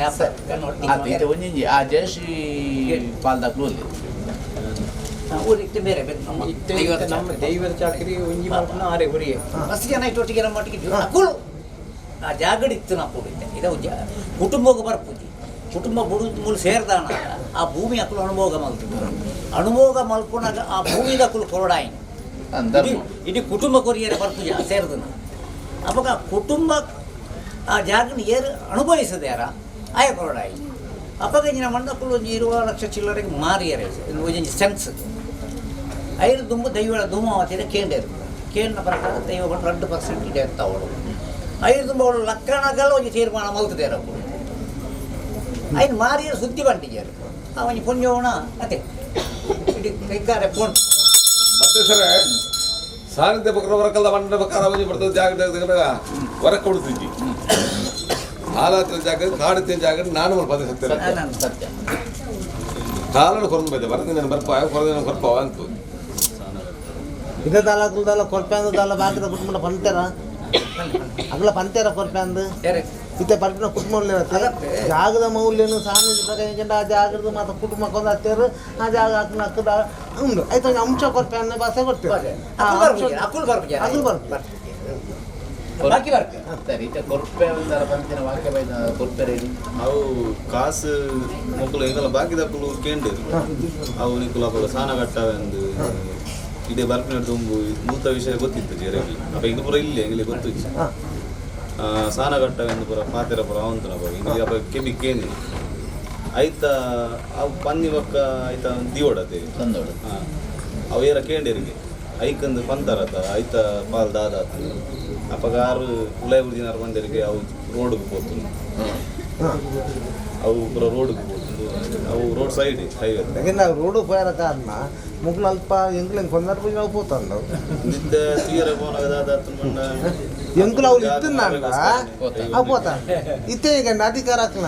Speaker 1: ಒಂಜಿ ಆ ಜಯಶ್ರೀ ಪಾಲ್ದಾಕ್ಲು ಅಲ್ಲಿ
Speaker 4: ಊರಿಗೆ ಬೇರೆ
Speaker 5: ನಮ್ಮ ದೈವದ ಚಾಕರಿ ಒಂಜಿ ಮಲ್ಪುನ ಆರೆ ಊರಿಗೆ
Speaker 4: ಮಸ್ತ್ ಜನ ಇಟ್ಟೊಟ್ಟಿಗೆ ನಮ್ಮ ಒಟ್ಟಿಗೆ ಅಕುಲು ಆ ಜಾಗಡಿತ್ತು ನಾ ಕೊಡುತ್ತೆ ಇದು ಕುಟುಂಬಕ್ಕೆ ಬರ್ಪುಜಿ ಕುಟುಂಬ ಬುಡು ಮೂಲ ಸೇರ್ದಾನ ಆ ಭೂಮಿ ಅಕುಲು ಅನುಭೋಗ ಮಲ್ತು ಅನುಭೋಗ ಮಲ್ಪುನಾಗ ಆ ಭೂಮಿದ ಅಕುಲು ಕೊರಡಾಯಿನ ಇಡೀ ಕುಟುಂಬ ಕೊರಿಯರೆ ಬರ್ಪುಜಿ ಸೇರ್ದನ ಅವಾಗ ಕುಟುಂಬ ಆ ಜಾಗನ ಏರು ಅನುಭವಿಸದೆ ಯಾರ ಆಯ ಕೊರಡಾಯಿ ಅಪ್ಪಗ ಇಂಜಿನ ಮಂಡಕ್ಕುಲು ಒಂಜಿ 20 ಲಕ್ಷ ಚಿಲ್ಲರೆಗೆ ಮಾರಿಯರೆ ಒಂಜಿ ಸೆನ್ಸ್ ಐರು ದುಂಬು ದೈವಳ ಧೂಮಾವತಿನ ಕೇಂದ್ರ ಕೇಂದ್ರ ಪ್ರಕಾರ ದೈವ 2% ಇದೆ ಅಂತ ಅವಳು ಐರು ದುಂಬ ಅವಳು ಲಕ್ಕಣಗಳ ಒಂಜಿ ತೀರ್ಮಾನ ಮಲ್ತದೆ ಅಪ್ಪು ಐನು ಮಾರಿಯರು ಸುದ್ದಿ ಬಂಟಿದ್ದಾರೆ ಆ ಒಂಜಿ ಪುಣ್ಯವಣ ಅದೇ ಇಡೀ ಕೈಕಾರೆ ಫೋನ್
Speaker 3: ಮತ್ತೆ ಸರ್ ಸಾನ್ನಿಧ್ಯ ಪ್ರಕಾರ ಹೊರಕಲ್ದ ಮಂಡ ಪ್ರಕಾರ ಒಂಜಿ ಬರ್ತದೆ ಜಾಗ ಹೊರ ಕೊಡ್ತಿದ್ವಿ ಹಾಲಾತ್ರ ಜಾಗ ಕಾಡುತ್ತಿನ ಜಾಗ ನಾನು ಪದ ಸತ್ಯ
Speaker 1: ಸತ್ಯ
Speaker 3: ಕಾಲನ್ನು ಕೊರಂದು ಬೈದೆ ಬರದಿನ ಬರ್ಪ ಕೊರದಿನ ಕೊರ್ಪವ ಅಂತ
Speaker 2: ಇದೇ ದಾಲ ಕುಲ್ದಾಲ ಕೊರ್ಪ್ಯಾಂದು ದಾಲ ಬಾಕಿದ ಕುಟುಂಬ ಪಂತೇರ ಅಗಲ ಪಂತೇರ ಕೊರ್ಪ್ಯಾಂದು ಇತ್ತೆ ಪರ್ಪಿನ ಕುಟುಂಬ ಜಾಗದ ಮೌಲ್ಯನು ಸಾನ್ನಿಧ್ಯ ಪ್ರಕಾರ ಆ ಜಾಗದ ಮಾತ್ರ ಕುಟುಂಬ ಕೊಂದು ಹತ್ತೇರು ಆ ಜಾಗ ಹಾಕಿನ ಹಕ್ಕದ ಉಂಡು ಆಯ್ತು ಒಂದು ಅಂಶ ಕೊರ್ಪ್ಯಾನ್ನ ಭಾಷೆ ಕೊಡ್ತೇವೆ
Speaker 4: ಅಕುಲ್ ಬರ್ಪು
Speaker 2: ಅಕುಲ್ ಬರ್ಪು.
Speaker 4: ಬಾಕಿ ಬರ್ಪೆ
Speaker 1: ಸರಿ ಇತ್ತೆ ಕೊರ್ಪೆ ಒಂದರ ಪಂತಿನ ವಾಕ್ಯ ಬೈದ ಕೊರ್ಪೆ ರೆಡಿ
Speaker 6: ಅವು ಕಾಸು ಮೊಕ್ಕಲು ಎಂಗಲ ಬಾಕಿದಕ್ಕಲು ಕೇಂದ್ರ ಅವು ನಿಕ್ಕುಲು ಅಪಗ ಸಾನ ಕಟ್ಟವೆಂದು ಇಡೀ ಬರ್ಪಿನ ತುಂಬು ಮೂತ ವಿಷಯ ಗೊತ್ತಿತ್ತು ಜೇರಗಿ ಅಪ್ಪ ಇಂಗ ಪೂರ ಇಲ್ಲ ಎಂಗಲಿ ಗೊತ್ತಿತ್ತು ಸಾನ ಕಟ್ಟವೆಂದು ಪೂರ ಪಾತೆರ ಪೂರ ಅವಂತನ ಅಪ್ಪ ಇಂಗ್ಲಿ ಅಪ್ಪ ಕೆಬಿ ಕೇಂದ್ರ ಐತ ಅವು ಪನ್ನಿ ಬೊಕ್ಕ ಐತ ದಿವಡತೆ
Speaker 1: ತಂದೋಡು
Speaker 6: ಅವು ಏರ ಕೇಂಡೇರಿಗೆ ಐಕಂದು ಪಂತಾರತ ಐತ ಪಾಲ್ ದಾದ ಅಪ್ಪಗ ಆರು ಉಲೈ ದಿನಾರು ಬಂದರಿಗೆ ಅವು ರೋಡ್ಗೆ ಪೋತು ಅವು ಪೂರ ರೋಡ್ಗೆ ಪೋತು ಅವು road side highway
Speaker 2: ಯಾಕೆಂದ್ರೆ ನಾವು ರೋಡು ಪೋಯರ ಕಾರಣ ಮುಗ್ಲು ಅಲ್ಪ ಎಂಕ್ಲೆಂಗ್ ಕೊಂದರ್ ಪೂಜೆ ನಾವು ಪೋತಂದವು
Speaker 6: ನಿತ್ಯ ತೀರ ಪೋನಾಗ ದಾದ ಮಂಡ
Speaker 2: ಎಂಕುಲು ಅವ್ರು ಇತ್ತಿನಾಂಡ ಅವು ಪೋತ ಇತ್ತೆ ಈಗ ಅಧಿಕಾರ ಹಾಕಲ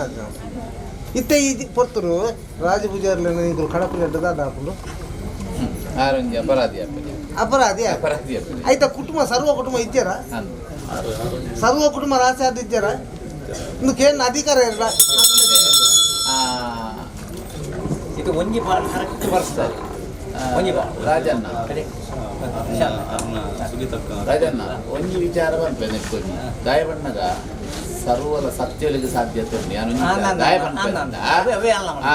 Speaker 2: ಇತ್ತೆ ಈ ಪೊರ್ತರು ರಾಜ ಪೂಜಾರ್ಲೇನ ಇಂಕುಲು ಕಡಪು ದಾದ ಹಾಕುಂಡು
Speaker 1: ಆರೊಂಜಿ ಅಪರಾಧಿ ಅಪ್ಪದೆ
Speaker 2: ಅಪರಾಧಿ
Speaker 1: ಅಪರಾಧಿ ಅಪ್ಪದೆ
Speaker 2: ಆಯ್ತಾ ಕುಟುಂಬ ಸರ್ವ ಕುಟುಂಬ ಇದ್ದಾರ
Speaker 1: ಅಂದು
Speaker 2: ಸರ್ವ ಕುಟುಂಬ ರಾಸಿ ಅದು ಇದ್ದಾರ ಇಂದಕ್ಕೆ ಅಧಿಕಾರ ಇರಲ್ಲ
Speaker 4: ಇದು ಒಂಜಿ ಬಾಲ್ ಕರೆಕ್ಟ್ ಬರ್ತದೆ ಒಂಜಿ ಬಾಲ್
Speaker 1: ರಾಜಣ್ಣ
Speaker 6: ಅರ್ನ ಸುಗಿತಕ್ಕ
Speaker 1: ರಾಜಣ್ಣ ಒಂಜಿ ವಿಚಾರ ಬಂತು ನೆಕ್ಕೊಂಜಿ ದಾಯಬಣ್ಣಗ ಸರ್ವಲ ಸತ್ಯಗಳಿಗೆ ಸಾಧ್ಯತೆ ಉಂಟು ಯಾನು ಒಂಜಿ ವಿಚಾರ. ದಾಯಬಣ್ಣ
Speaker 4: ಅವೇ ಅವೇ ಅಲ್ಲ
Speaker 1: ಆ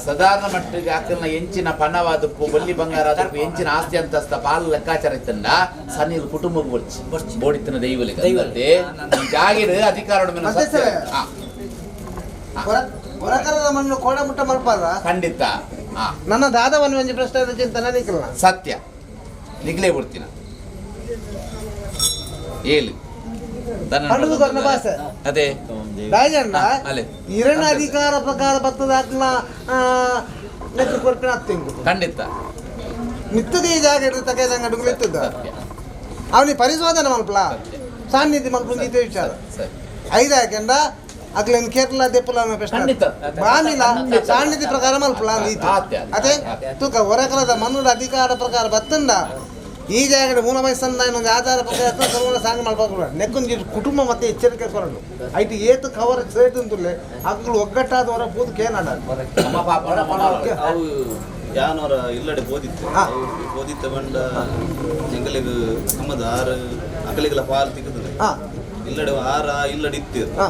Speaker 1: ಸಾಧಾರಣ ಮಟ್ಟಿಗೆ ಅಕ್ಕನ ಎಂಚಿನ ಪಣವಾದಪ್ಪು ಬಲ್ಲಿ ಬಂಗಾರದಪ್ಪು ಎಂಚಿನ ಆಸ್ತಿ ಅಂತಸ್ತ ಪಾಲು ಲೆಕ್ಕಾಚಾರ ಇತ್ತಂಡ ಸನ್ನಿಲ್ ಕುಟುಂಬಕ್ಕೆ ಬರ್ಚಿ
Speaker 4: ಬರ್ಚಿ.
Speaker 1: ಬೋಡಿತ್ತನ ದೈವಲಿಗೆ
Speaker 4: ದೈವಲಿಗೆ.
Speaker 1: ಅಂದಂತೆ ಈ ಜಾಗಿಡು ಅಧಿಕಾರ ಮೇಲೆ
Speaker 2: ಮತ್ತೆ
Speaker 1: ಸತ್ಯ.
Speaker 2: ಸರ್?
Speaker 1: ಆ,
Speaker 2: ಹೊರಕರದ ಮಣ್ಣು ಕೋಡ ಮುಟ್ಟ ಮಲ್ಪಾರ
Speaker 1: ಖಂಡಿತ ಆ
Speaker 2: ನನ್ನ ದಾದವನ್ ಒಂಜಿ ಪ್ರಶ್ನೆ ಚಿಂತನೆ ನಿಕ್ಕಲ್ಲ
Speaker 1: ಸತ್ಯ ನಿಗ್ಲೇ ಬಿಡ್ತೀನ ಏಳು
Speaker 2: ಪಂಡುದು ಕೊರ್ನ ಭಾಷೆ.
Speaker 1: ಅದೇ
Speaker 2: ರಾಜಣ್ಣ
Speaker 1: ಅಲೆ.
Speaker 2: ಇರಣ ಅಧಿಕಾರ ಪ್ರಕಾರ ಬತ್ತದ ಹಾಕ್ನ ನೆಕ್ಕು ಕೊರ್ಪಿನ ಹತ್ತಿಂಗು
Speaker 1: ಖಂಡಿತ
Speaker 2: ಮಿತ್ತದ ಈ ಜಾಗ ಹಿಡಿದು ತಕೈದಂಗ ಅಡುಗು ಇತ್ತದ
Speaker 1: ಸತ್ಯ
Speaker 2: ಅವನಿಗೆ ಪರಿಶೋಧನೆ ಮಲ್ಪಲ ಸಾನ್ನಿಧಿ ಮಲ್ಪುಂದು ಇದೇ ವಿಚಾರ
Speaker 1: ಸರಿ
Speaker 2: ಐದು ಹಾಕಂಡ ಅಗ್ಲೇನು ಕೇರಳ ದೆಪ್ಪಲ ಅನ್ನೋ ಪ್ರಶ್ನೆ
Speaker 1: ಖಂಡಿತ.
Speaker 2: ಬಾಮಿಲ ಸಾನ್ನಿಧಿ ಪ್ರಕಾರ ಮಲ್ಪಲ ನೀತಿ
Speaker 1: ಆತ್ಯ.
Speaker 2: ಅದೇ ತೂಕ ಹೊರಕಲದ ಮನುಡ ಅಧಿಕಾರ ಪ್ರಕಾರ ಬತ್ತಂಡ ಈ ಜಾಗಡೆ ಮೂಲ ವಯಸ್ಸನ್ನ ಇನ್ನೊಂದು ಆಧಾರ ಪ್ರಕಾರ ಸರ್ವನ ಸಾಂಗ್ ಮಲ್ಪಕೂಡ ನೆಕ್ಕೊಂದು ಕುಟುಂಬ ಮತ್ತೆ ಎಚ್ಚರಿಕೆ ಕೊರಡು ಐತಿ ಏತು ಕವರ್ ಸೇಟ್ ಅಂತುಲ್ಲೆ ಅಗ್ಗಳು ಒಗ್ಗಟ್ಟಾದ ಹೊರ ಪೂದಕ್ಕೆ ಏನಾಡ
Speaker 1: ನಮ್ಮ ಪಾಪ ನಮ್ಮ
Speaker 6: ಅವು ಯಾನವರ ಇಲ್ಲಡೆ ಬೋದಿತ್ತು ಅವು ಬೋದಿತ್ತ ಬಂಡ ಎಂಗಲಿಗೆ ನಮ್ಮದು ಆರು ಅಕಲಿಗೆಲ್ಲ ಪಾಲ್ ತಿಕ್ಕುತ್ತದೆ
Speaker 2: ಹಾ
Speaker 6: ಇಲ್ಲಡೆ ಆರ ಇಲ್ಲಡೆ ಇತ್ತಿರು
Speaker 2: ಹಾ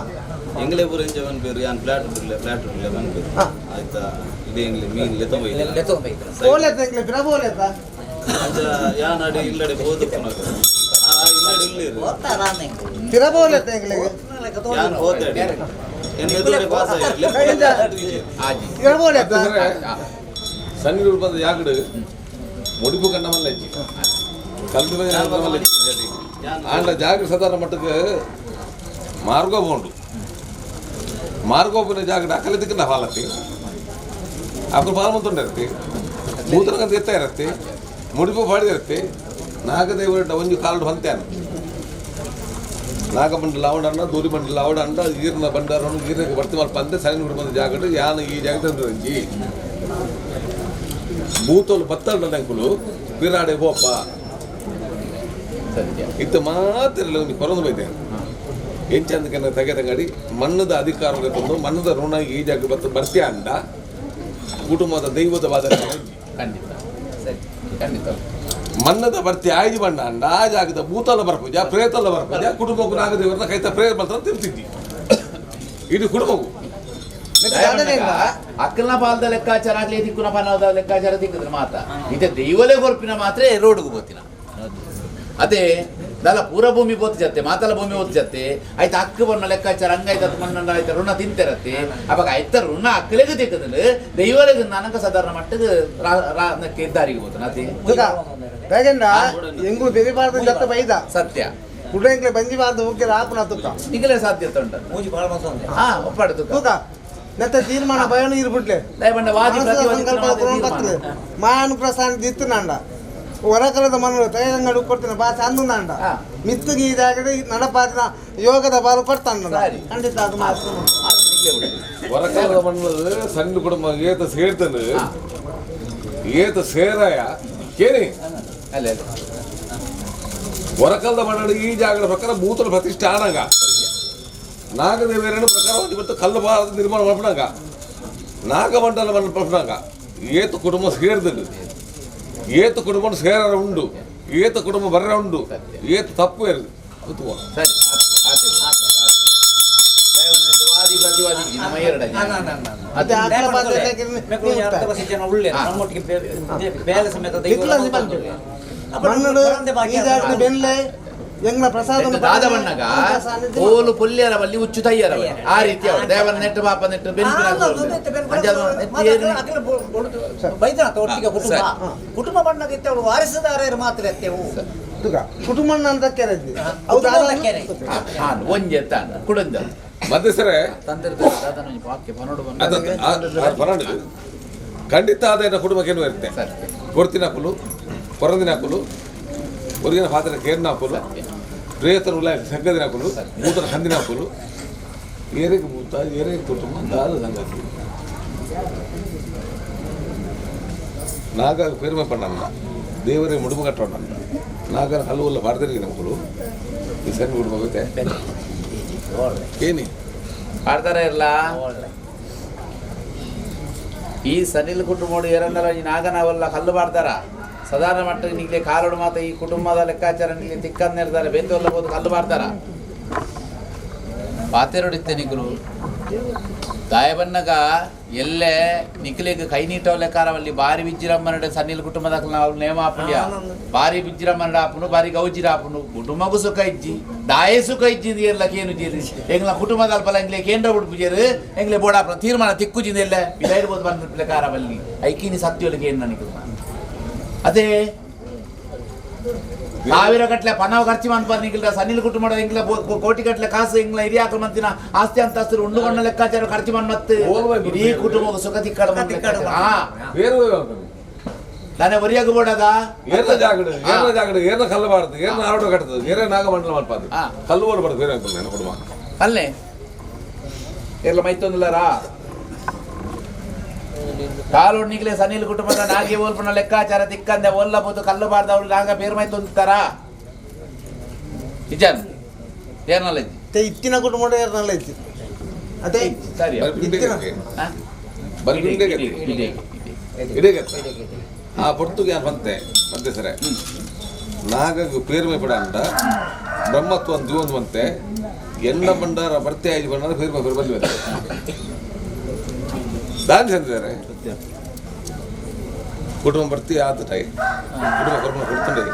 Speaker 6: ಎಂಗಲೇ ಪೂರ ಎಂಜ ಬಂದ್ಬೇರು ಯಾನ್ ಫ್ಲಾಟ್ ಉಡ್ಲೆ ಫ್ಲಾಟ್ ಉಡ್ಲೆ ಬಂದ್ಬೇರು
Speaker 2: ಹಾ.
Speaker 6: ಆಯ್ತಾ ಇದೇ ಎಂಗ್ಲೆ ಮೀನ್ ಲೆತ್ತೊಂಬ
Speaker 4: ಲೆತ್ತೊಂಬೈತು
Speaker 2: ಬೋಲೆತ್ತ ಎಂಗ್ಲೆ ಪಿರ ಬೋಲೆತ್ತ
Speaker 6: ಅಂಚ ಯಾನ್ ಅಡಿ ಇಲ್ಲಡೆ ಬೋದಪ್ಪನಾಗ ಆ ಇಲ್ಲಡೆ ಇಲ್ಲಿರು
Speaker 2: ಪಿರ ಬೋಲೆತ್ತ ಎಂಗ್ಲೆಗೆ
Speaker 6: ಯಾನ್ ಹೋತಾಡಿ ಎನ್ ಎದುರುಡೆ ಪಾಸ್ ಆಗಿಲ್ಲ
Speaker 1: ಆಜಿ
Speaker 2: ಪಿರ ಬೋಲೆತ್ತ
Speaker 3: ಸಣ್ಣ ಬಂದ ಯಾಕಡು ಮುಡಿಪು ಕಂಡ ಮಲ್ಲಜ್ಜಿ ಕಲ್ಲು ಮಲ್ಲಜ್ಜಿ ಆಂಡ ಜಾಗ ಸಾಧಾರಣ ಮಟ್ಟಕ್ಕೆ ಮಾರ್ಗೋ ಬೋಂಡು ಮಾರ್ಗೋಪಿನ ಜಾಗ ಅಕಲಿದ್ದಕ್ಕೆ ಹಾಲತ್ತಿ ಅప్పుడు ಪಾಲ್ಮಂತುಂಡಿರತ್ತೆ ಮೂತ್ರಗಂತ ಎತ್ತ ಇರತ್ತೆ ಮುಡಿಪು ಪಾಡಿದಿರತ್ತೆ ನಾಗದೇವರ ಒಂಜಿ ಕಾಲುಡು ಹೊಂತ್ಯಾನ ನಾಗಬಂಡ ಲಾವಡಣ್ಣ ದೂರಿ ಬಂಡ ಲಾವಡಂಡ ಈರ್ನ ಬಂಡಾರನ್ನು ಈರ್ನಕ್ಕೆ ಬರ್ತಿ ಮಲ್ಪ ಅಂದೆ ಸಣ್ಣ ಹುಡುಗ ಜಾಗಡು ಯಾನ ಈ ಜಾಗದ ಒಂಜಿ ಭೂತೋಲು ಬತ್ತಂಡ ನಂಕುಲು ಪಿರಾಡೆ ಬೋಪ
Speaker 1: ಸತ್ಯ
Speaker 3: ಇತ್ತ ಮಾತ್ರ ಒಂಜಿ ಕೊರೊಂದು ಬೈತೆ ಎಂಚಂದಕನ ತಗೆ ತಂಗಡಿ ಮಣ್ಣದ ಅಧಿಕಾರ ತಂದು ಮಣ್ಣದ ಋಣ ಈ ಜಾಗ ಬತ್ತ ಬರ್ತಿ ಅಂಡ ಕುಟುಂಬದ ದೈವದ ಬಾದ
Speaker 1: ಖಂಡಿತ ಸರಿ ಖಂಡಿತ
Speaker 3: ಮಣ್ಣದ ಬರ್ತಿ ಆಯ್ದು ಬಣ್ಣ ಅಂಡ ಆ ಜಾಗದ ಭೂತಲ ಬರ್ಪುಜ ಪ್ರೇತಲ ಬರ್ಪುಜ ಕುಟುಂಬಕ್ಕೂ ನಾಗದೇವರನ್ನ ಕೈತ ಪ್ರೇರ ಮಾಡ್ತಾರೆ ತಿರ್ತಿದ್ದಿ ಇದು ಕುಟುಂಬಕ್ಕೂ
Speaker 1: ಅಕ್ಕಲ್ನ ಪಾಲ್ದ ಲೆಕ್ಕಾಚಾರ ಆಗ್ಲಿ ದಿಕ್ಕುನ ಪಾಲದ ಲೆಕ್ಕಾಚಾರ ದಿಕ್ಕದ್ರ ಮಾತ ಇದೆ ದೈವಲೇ ಕೊರ್ಪಿನ ಮಾತ್ರ ರೋಡ್ಗೆ ಬೋತಿನ ಅದೇ ದಲ ಪೂರ ಭೂಮಿ ಬೋತ್ ಜತ್ತೆ ಮಾತಲ ಭೂಮಿ ಓದ್ ಜತ್ತೆ ಆಯ್ತು ಅಕ್ಕ ಬಣ್ಣ ಲೆಕ್ಕಾಚಾರ ಹಂಗಾಯ್ತು ಅದು ಮಣ್ಣನ್ನ ಆಯ್ತು ಋಣ ತಿಂತಿರತ್ತೆ ಅವಾಗ ಆಯ್ತ ಋಣ ಅಕ್ಕಲೆಗೂ ದಿಕ್ಕದಲ್ಲ ದೈವಲೆಗೆ ನನಗ ಸಾಧಾರಣ ಮಟ್ಟದ ದಾರಿಗೆ ಬೋತನ ಅದೇ
Speaker 2: ಬೇಗಂಡ ಎಂಗುಲು ಬೆರಿಬಾರ್ದು ಜತ್ತ ಬೈದ
Speaker 1: ಸತ್ಯ
Speaker 2: ಕುಡಂಗ್ಲೆ ಬಂಜಿಬಾರ್ದು ಹೋಗಿ ಹಾಕುನ ತುಕ್ಕ
Speaker 1: ನಿಗಲೇ ಸಾಧ್ಯತೆ ಉಂಟು
Speaker 4: ಮೂಜಿ ಬಾಳ ಮತ್ತೊಂದು
Speaker 1: ಹಾ ಒಪ್ಪಾಡು ತುಕ್ಕ
Speaker 2: ತೂಕ ನೆತ್ತ ತೀರ್ಮಾನ ಬಯಣ ಇರ್ಬಿಟ್ಲೆ
Speaker 1: ದಯಬಂಡ ವಾದಿ ಪ್ರತಿವಾದಿ
Speaker 2: ಸಂಕಲ್ಪ ಬರ್ತದೆ ಮಾನುಪ್ರಸಾದ ದಿತ್ತನಾಂಡ ಹೊರಕಲದ ಮನೋ ತೈರಂಗಡು ಕೊಡ್ತೇನೆ ಭಾಷೆ ಅಂದು ನಾಂಡ
Speaker 1: ಹಾ.
Speaker 2: ಮಿತ್ತುಗೆ ಇದಾಗಡೆ ನಡಪಾದಿನ ಯೋಗದ ಬಾಲು ಕೊಡ್ತಾನ
Speaker 1: ಸರಿ.
Speaker 2: ಖಂಡಿತ ಅದು ಮಾತು
Speaker 3: ಹೊರಕಾಲದ ಮಣ್ಣದ ಸಣ್ಣ ಕುಟುಂಬ ಏತ ಸೇರ್ತನು ಏತ ಸೇರಾಯ ಕೇನಿ
Speaker 1: ಅಲ್ಲ ಅಲ್ಲ
Speaker 3: ಹೊರಕಾಲದ ಮಣ್ಣು ಈ ಜಾಗದ ಪ್ರಕಾರ ಭೂತಲ ಪ್ರತಿಷ್ಠೆ ಆನಾಗ ನಾಗದೇವರನ್ನು ಪ್ರಕಾರ ಒಂದು ಇವತ್ತು ಕಲ್ಲು ಭಾರತ ನಿರ್ಮಾಣ ಮಾಡ್ಬಿಡಾಗ ನಾಗಮಂಡಲ ಮಾಡ್ಬಿಡಾಗ ಏತ ಕುಟುಂಬ ಸೇರ್ದನು ಏತ ಕುಟುಂಬ ಸೇರರ ಉಂಡು ಏತ ಕುಟುಂಬ ಬರ್ರ ಉಂಡು ಏತ ತಪ್ಪು ಇರುದು
Speaker 1: ಸರಿ, ಆತೆ ಆತೆ. ವಾದಿ ಪ್ರತಿವಾದಿ ನಮ್ಮ ಎರಡು.
Speaker 2: ಅದೇ ಆಕಳ ಪಾತ್ರೆ
Speaker 4: ಮೆಕ್ಲು ಒಂಜಿ ಅರ್ಧ ಬಸ್ ಜನ ಉಳ್ಳೆ ನಮ್ಮೊಟ್ಟಿಗೆ ಬೇಲೆ ಸಮೇತ ದೈವ
Speaker 2: ನಿಕ್ಲ ಒಂಜಿ ಪನ್ಪೆ. ಮಣ್ಣುಡು ಈ ಜಾಗದ ಬೆನ್ಲೆ ಎಂಗ್ಲ ಪ್ರಸಾದ
Speaker 1: ದಾದ ಬಣ್ಣಗ ಓಲು ಪುಲ್ಯರ ಬಲ್ಲಿ ಉಚ್ಚು ತಯ್ಯರ ಬಲ್ಲಿ. ಆ ರೀತಿ ಅವರು ದೇವರ ನೆಟ್ಟು ಪಾಪ ನೆಟ್ಟು ಬೆನ್ಪಿನ
Speaker 4: ಬೈದನಾಥ ಒಟ್ಟಿಗೆ ಕುಟುಂಬ
Speaker 1: ಸರಿ.
Speaker 4: ಕುಟುಂಬ ಬಣ್ಣಗೆ ಇತ್ತವಳು ವಾರಿಸುದಾರರು ಮಾತ್ರ ಎತ್ತೆವು.
Speaker 2: ಕುಟುಂಬ ಅಂತ ಕೆರೆ
Speaker 4: ಕುಟುಂಬ ಕೆರೆ.
Speaker 1: ಒಂಜೆ ತಾನ ಕುಡಂಜ
Speaker 3: ಮಧ್ಯಸ್ಥರೇ
Speaker 1: ತಂದೆ ದಾದನ ಒಂಜಿ ವಾಕ್ಯ ಪನೋಡು ಬಂದು
Speaker 3: ಅದು ಖಂಡಿತ ಆದಾಯನ ಕುಟುಂಬಕ್ಕೆ ಇರುತ್ತೆ.
Speaker 1: ಸರಿ.
Speaker 3: ಕೊಡ್ತಿನ ಹಾಕುಲು, ಕೊರಂದಿನ ಹಾಕುಲು, ಹೊರಗಿನ ಪಾತ್ರ ಕೇರಿನ ಹಾಕುಲು, ಪ್ರೇತರ ಉಲ್ಲ ಸಂಗದಿನ ಹಾಕುಲು, ಮೂತರ ಹಂದಿನ ಹಾಕುಲು, ಏರಿಗೆ ಭೂತ ಏರಿಗೆ ಕುಟುಂಬ ದಾದ ಸಂಗತಿ. ನಾಗ ಪೆರುಮೆ ಪಣ್ಣಲ್ಲ, ದೇವರೇ ಮುಡುಬು ಕಟ್ಟೋಣ, ನಾಗನ ಹಲ್ಲುವಲ್ಲ ಬಾರ್ದರಿಗೆ ನಮ್ಮಗಳು ಈ ಸಣ್ಣ ಕುಟುಂಬ ಗೊತ್ತೇ ಏನಿ
Speaker 1: ಪಾಡ್ತಾರ ಇರ್ಲ. ಈ ಸನಿಲ್ ಕುಟುಂಬ ಏರಂದರ ಈ ನಾಗನವಲ್ಲ ಕಲ್ಲು ಪಾಡ್ತಾರ. ಸಾಧಾರಣ ಮಟ್ಟಕ್ಕೆ ನಿಗ್ಲೆ ಕಾಲೋಡು ಮಾತ ಈ ಕುಟುಂಬದ ಲೆಕ್ಕಾಚಾರ ನಿಗ್ಲೆ ತಿಕ್ಕಂದಿರ್ತಾರೆ, ಬೆಂದು ಹೋದು ಕಲ್ಲು ಪಾಡ್ತಾರ. ಪಾತೆರೊಡಿತ್ತೆ ನಿಗುಲು ದಾಯಬನ್ನಗ ಎಲ್ಲೆ ನಿಖಿಲಿಗೆ ಕೈ ನೀಟವ ಲೆಕ್ಕಾರವಲ್ಲಿ ಬಾರಿ ವಿಜ್ಜಿರಮ್ಮನಡೆ ಸನ್ನಿಲ್ ಕುಟುಂಬದ ನಾವು ನೇಮ ಆಪುಂಡ್ಯ ಬಾರಿ ವಿಜ್ಜಿರಮ್ಮನಡ ಆಪುನು ಬಾರಿ ಗೌಜಿರ ಆಪುನು ಕುಟುಂಬಕ್ಕೂ ಸುಖ ಇಜ್ಜಿ ದಾಯೆ ಸುಖ ಇಜ್ಜಿ ಎಲ್ಲ ಕೇನು ಜೇರು ಎಂಗ್ಲ ಕುಟುಂಬದ ಅಲ್ಪಲ ಎಂಗ್ಲೆ ಕೇಂದ್ರ ಉಡುಪು ಜೇರು ಎಂಗ್ಲೆ ಬೋಡಾಪುನ ತೀರ್ಮಾನ ತಿಕ್ಕುಜಿಂದ ಎಲ್ಲ ಇದಾಯಿರ್ಬೋದು ಬಂದ ಲೆಕ್ಕಾರವಲ್ಲಿ ಐಕಿನಿ ಸತ್ಯೊಳಗೆ ಏನು ನನಗೆ ಅದೇ ಸಾವಿರ ಗಟ್ಟಲೆ ಪಣವ ಖರ್ಚು ಮಾಡ್ಬಾರ್ದು ನಿಂಗಿಲ್ಲ ಸನ್ನಿಲ್ ಕುಟುಂಬ ಎಂಗ್ಲ ಕೋಟಿ ಗಟ್ಟಲೆ ಕಾಸು ಎಂಗ್ಲ ಹಿರಿಯಾಕಲು ಮಂತಿನ ಆಸ್ತಿ ಅಂತಸ್ತು ಉಂಡುಕೊಂಡ ಲೆಕ್ಕಾಚಾರ ಖರ್ಚು ಮಾಡಿ ಮತ್ತೆ ಇಡೀ ಕುಟುಂಬ ಸುಖ ತಿಕ್ಕಾಡ
Speaker 3: ಬೇರೆ
Speaker 1: ನಾನೇ ಒರಿಯಾಗ ಬೋಡದ
Speaker 3: ಏರ್ನ ಜಾಗಡು ಏರ್ನ ಜಾಗಡು ಏರ್ನ ಕಲ್ಲು ಬಾರ್ದು ಏರ್ನ ಆರೋಟ ಕಟ್ಟದು ಏರ ನಾಗಮಂಡಲ ಮಾಡ್ಬಾರ್ದು ಕಲ್ಲು ಓಡಬಾರ್ದು ಬೇರೆ ಆಗ್ತದೆ ನನ್ನ ಕುಟುಂಬ
Speaker 1: ಅಲ್ಲೇ ಎಲ್ಲ ಮೈತೊಂದಿಲ್ಲರಾ ಕಾಲೊಣ್ಣಿಗ್ಲೆ ಸನಿಲ್ ಕುಟುಂಬದ ನಾಗಿ ಓಲ್ಪನ ಲೆಕ್ಕಾಚಾರ ತಿಕ್ಕಂದೆ ಒಲ್ಲ ಬೋದು ಕಲ್ಲು ಬಾರ್ದ ಅವಳು ನಾಗ ಬೇರೆ ಮೈ ತೊಂತಾರ ನಿಜಾನ್ ಏರ್ನಲ್ಲ
Speaker 2: ಇತ್ತಿನ ಕುಟುಂಬ ಏರ್ನಲ್ಲ ಇತ್ತು ಅದೇ.
Speaker 1: ಸರಿ.
Speaker 3: ಆ ಪೊರ್ತುಗೆ ಬಂತೆ ಬಂತೆ ಸರ ನಾಗಗ್ ಪೇರ್ಮೆ ಪಡ ಅಂಡ ಬ್ರಹ್ಮತ್ವ ದಿವೊಂದು ಬಂತೆ ಎಣ್ಣ ಬಂಡಾರ ಬರ್ತೆ ಆಯ್ತು ಬಂಡಾರ ಪೇರ್ಮೆ ಪೇರ್ ಬಲ್ಲಿ ಬಂತೆ ದಾನಿ ಸಂದಿದ್ದಾರೆ ಕುಟುಂಬ ಬರ್ತಿ ಆದ ಟೈ ಕುಟುಂಬ ಕುಟುಂಬ ಕೊಡ್ತಂಡೆ.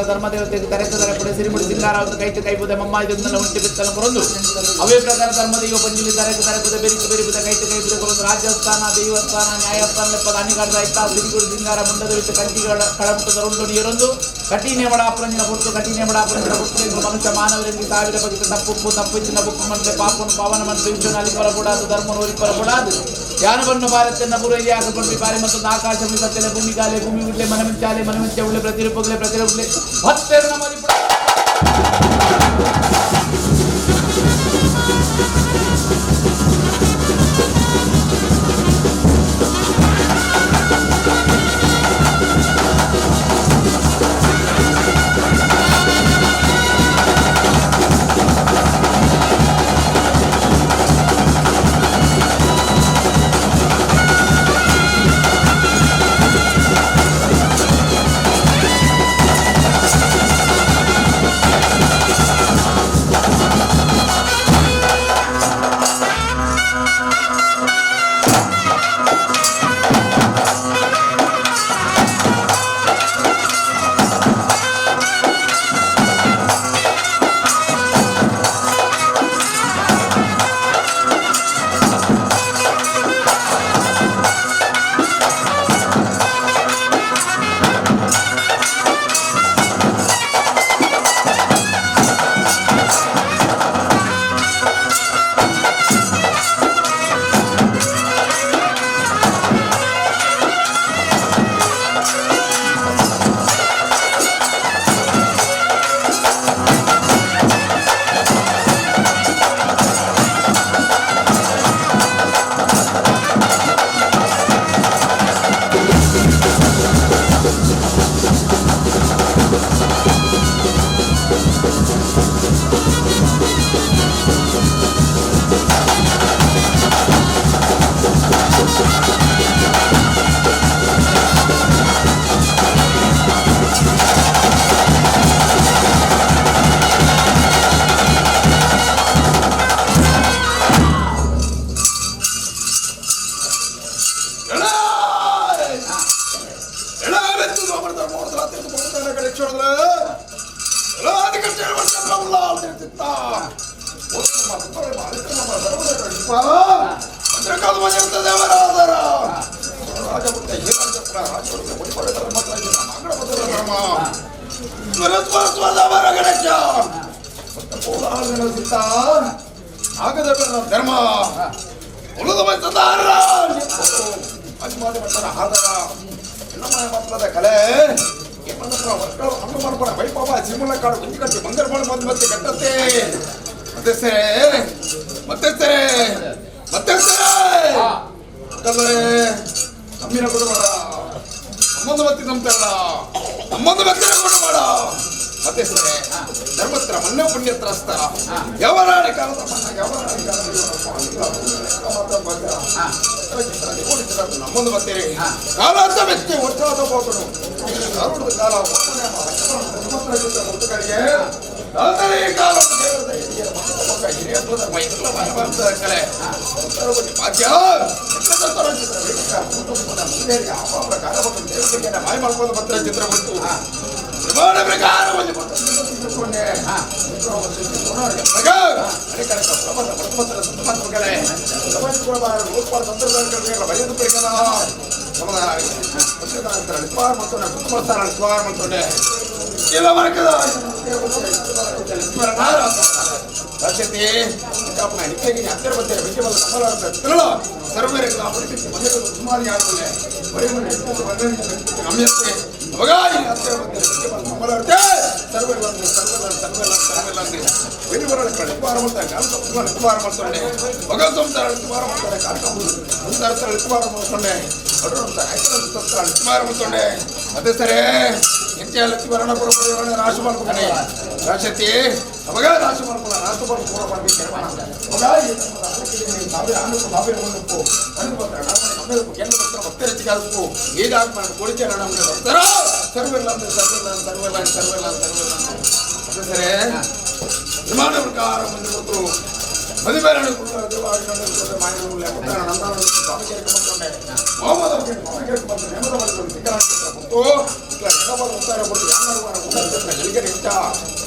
Speaker 1: ಧರ್ಮದೇವತೆಗೆ ತರೆತ ತರೆಪುಡೆ ಸಿರಿಮುಡಿ ಸಿಂಗಾರ ಕೈತು ಕೈಪುದೆ ಮಮ್ಮ ಇದನ್ನೆಲ್ಲ ಉಂಟು ಬಿತ್ತಲ ಕೊರೊಂದು ಅವೇ ಪ್ರಕಾರ ಧರ್ಮದೈವ ಪಂಜುಲಿ ತರೆಕು ತರೆಪುದೆ ಬೆರಿಕು ಬೆರಿಪುದೆ ಕೈತು ಕೈಪುದೆ ಕೊರೊಂದು ರಾಜ್ಯಸ್ಥಾನ ದೈವಸ್ಥಾನ ನ್ಯಾಯಸ್ಥಾನ ಲೆಪ್ಪದ ಅನಿಗಾಡ್ದ ಐತಾ ಸಿರಿಗುಡಿ ಸಿಂಗಾರ ಮುಂಡದ ಬಿಟ್ಟು ಕಂಟಿಗಳ ಕಳಮುಟ್ಟದ ರೊಂಡು ನೀರೊಂದು ಕಠಿಣ ಬಡಾಪುರಂಜಿನ ಪುಟ್ಟು ಕಠಿಣ ಬಡಾಪುರಂಜಿನ ಪುಟ್ಟು ಎಂದು ಮನುಷ್ಯ ಮಾನವರಲ್ಲಿ ಸಾವಿರ ಬಗೆತ ತಪ್ಪುಪ್ಪು ತಪ್ಪಿನ ಬುಕ್ಕು ಮಂತ್ರೆ ಪಾಪನು ಪಾವನ ಮಂತ್ರೆ ವಿಶ್ವನ ಅಲಿಪರ ಕೂಡಾದು ಧರ್ಮನು ಒಲಿಪರ ಕೂಡಾದು ಜ್ಞಾನವನ್ನು ಭಾರತನ್ನ ಪೂರ್ವಜ ಹಾಕಿಕೊಂಡು ಪಾರಿ ಮತ್ತು ಆಕಾಶ ಸತ್ಯಲೆ ಭೂಮಿ ಗಾಲೆ ಭೂಮಿ ಉಡ್ಲೆ ಮನಮಂಚಾಲೆ ಮನಮಂಚ ಉಳ್ಳೆ ಪ್ರತಿರೂಪಗಳೇ ಪ್ರತಿರೂಪಗಳೇ ಭಕ್ತರು ನಮ್ಮಲ್ಲಿ.
Speaker 7: ಧರ್ಮ ಕಲೆ ಕಾಡು ಕುಂಚಿ ಕಟ್ಟಿ ಬಂಗಾರ ಮಾಡಿ ಮತ್ತೆ ಕಟ್ಟತ್ತೆ ಮತ್ತೆ ಸರಿ ಮತ್ತೆ ಸರಿ ಮತ್ತೆ ಸರಿ ನಮ್ಮಿನ ಕೊಡಬೇಡ ನಮ್ಮೊಂದು ಮತ್ತೆ ನಂಬ್ತಾರಲ್ಲ ನಮ್ಮೊಂದು ಮತ್ತೆ ಕೊಡಬೇಡ ಮತ್ತೆ ಸರಿ ಧರ್ಮತ್ರ ಮನ್ಯ ಪುಣ್ಯತ್ರಸ್ತ ಯಾವ ರಾಣಿ ಕಾಲದ ಯಾವ ರಾಣಿ ಕಾಲದ ನಮ್ಮೊಂದು ಬರ್ತೀರಿ ಕಾಲಾಂತ ವ್ಯಕ್ತಿ ಒಟ್ಟಾದ ಹೋಗನು ಕಾಲದ ಕಾಲ ಮಾಯ ಮಾಡ್ಕೊಂಡು ಪತ್ರ ಚಿತ್ರ ಬಂತು ಪ್ರಕಾರ ಅದೇ ಸರಿ ರಾಶಿ ಮಾಡ್ಕೊಂಡೆ ರಾಶತಿ ಅವಾಗ ರಾಶಿ ಮಾಡ್ಕೊಳ್ಳ ರಾಶಿ ನಿರ್ಮಾಣ ಪ್ರಕಾರ ಮುಂದೆ ಕೊಟ್ಟರು ಮದುವೆ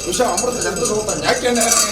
Speaker 7: ವಿಷ ಅಮೃತ ಜಂತು ಯಾಕೆ
Speaker 8: ಠಠಠಠ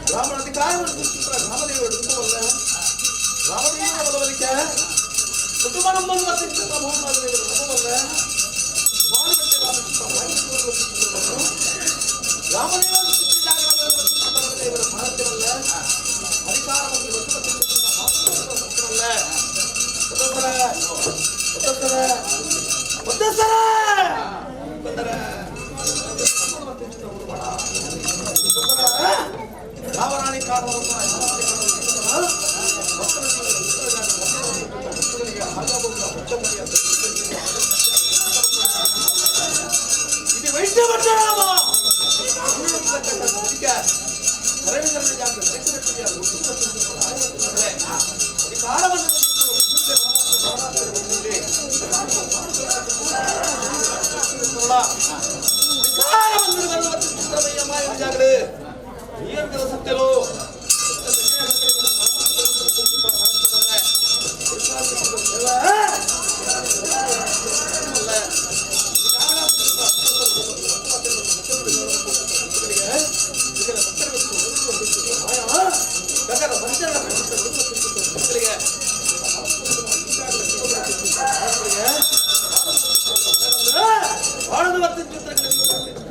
Speaker 7: ಬ್ರಾಹ್ಮಣ ಅಧಿಕಾರವನ್ನು ಚಿತ್ರ ರಾಮದೇವರು ಕುಟುಂಬವಲ್ಲ ರಾಮದೇವರ ಬಲವಲಿಕೆ ಕುಟುಂಬ ನಮ್ಮನ್ನು ಚಿತ್ರ ಭೂಮಾದೇವರು ನಮ್ಮವಲ್ಲ ರಾಮದೇವರು ಚಿತ್ರ ಜಾಗರಣ ಭಾರತೀಯವಲ್ಲ ಅಧಿಕಾರವನ್ನು ಸತ್ಯವಲ್ಲ ಒತ್ತರ ಒತ್ತರ ಒತ್ತರ ರಾಮರಾಣಿ ಇದು ವೈದ್ಯ ರಾಮ ಸತ್ಯಲು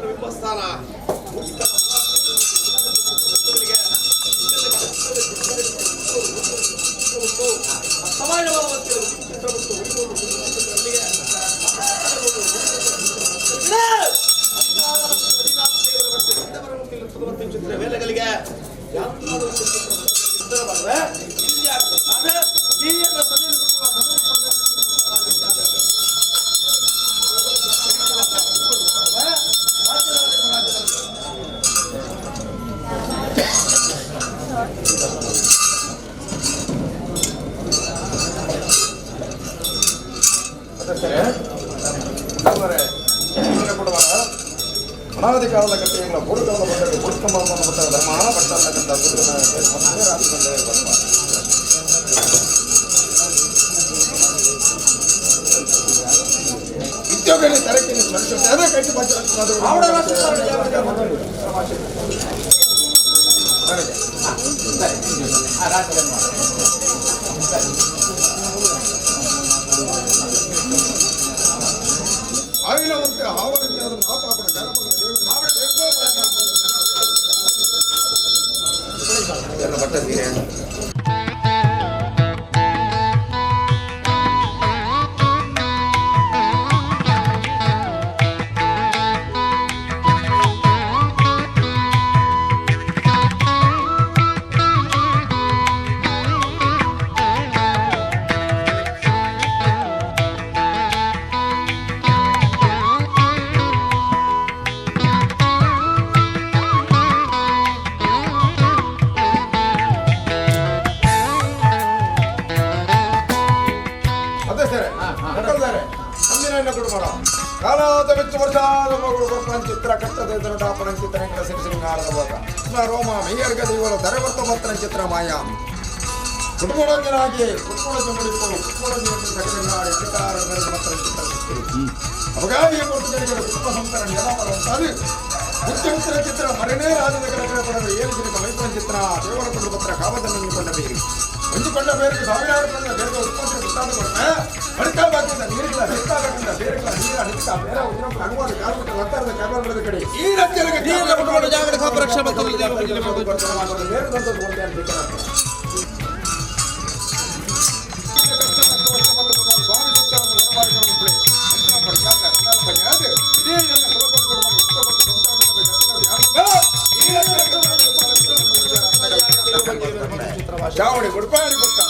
Speaker 7: ಬಿಂಬಸ್ಥಾನ ವೇಲೆಗಳಿಗೆ
Speaker 8: ಅನಾದಿ ಕಾಲದ ಕಟ್ಟೆಗಳ ಬುಡುಕಾಲ ಬಂದರೆ ಬುಡುಕಂಬ ಧರ್ಮ ಪಟ್ಟಲ್ಲಕ್ಕಂಥ ಬುಡುಕನ ರಾತ್ರಿ ಬಂದರೆ ಧರ್ಮ
Speaker 7: ಉದ್ಯೋಗನೇ ತರಕ್ಕೆ ಅದೇ ಕಟ್ಟಿ
Speaker 8: ಆವಿನ ಒಂದು ಹಾವಳಿಕೆ ಅದು ಮಾಪಾಪಡ ಅದೇ ಸರ್ ಕಟ್ಟಲ್ದಾರೆ ಅಂದಿನ ಕುಟುಂಬ ಕಾಲಾದ ವೆಚ್ಚ ವರ್ಷಾದ ಮಗಳು ಚಿತ್ರ ಕಟ್ಟದ ದಾಪನ ಚಿತ್ರ ಸಿರಿಸಿಂಗಾರದ ಬೋಕ ರೋಮ ಮೇಯರ್ಗ ದೇವರ ದರವರ್ತ ಮತ್ರ ಚಿತ್ರ ಮಾಯಾ ಕುಟುಂಬನಾಗಿ ಕುಟುಂಬ ಮುಡಿಪು ಕುಟುಂಬ ಸಕಲನಾಡಿ ಅಧಿಕಾರ ಮೇರೆಗೆ ಮಾತ್ರ ಚಿತ್ರ ಸಿಕ್ಕಿರಿ ಅಪಗಾಯಿ ಪೋರ್ಟುಗಲಿಗರ ಕುಟುಂಬ ಸಂಸಾರ ನಿಯಮವಂತಾದು ಉಚ್ಚ ಚಿತ್ರ ಮರಣೇ ರಾಜದ ಕರಕರ ಪಡೆದ ಏಳು ಜನಕ ಮೈಪನ ಚಿತ್ರ ದೇವರ ಕುಟುಂಬ ಕಾಮದನ್ನು ಕೊಂಡ ಬೇರು ಹೊಂಚಿಕೊಂಡ ಬೇರೆ ಸಾವಿರಾರು ಬಂದ ಬೇರೆ ಉತ್ಪತ್ತಿ ಗೊತ್ತಾದ ಕೊಟ್ಟ ಬಳಿಕ ಬಾಕಿಂದ ನೀರಿಲ್ಲ ಹೆಚ್ಚಾಗದಿಂದ ಬೇರೆ ನೀರ ನಿತ್ತ ಬೇರೆ ಉದ್ರಮ ಅನುವಾದ ಕಾರ್ಮಿಕ ಒತ್ತಾರದ ಕಾರ್ಬಾರದ ಕಡೆ
Speaker 7: ಈ ರಾಜ್ಯದ
Speaker 1: ಜಾಗಡ ಕಾಪರಕ್ಷ ಮತ್ತು
Speaker 8: ಬೇರೆ ತಂತದ್ದು ಒಂದೇ ಅಂತ ಸ್ವಾಮಿ ಸತ್ಯವನ್ನು ಒಳಮಾಡಿಕೊಂಡು ಚಾವಡಿ ಗುಡ್ಪಾಡಿ ಕೊಟ್ಟ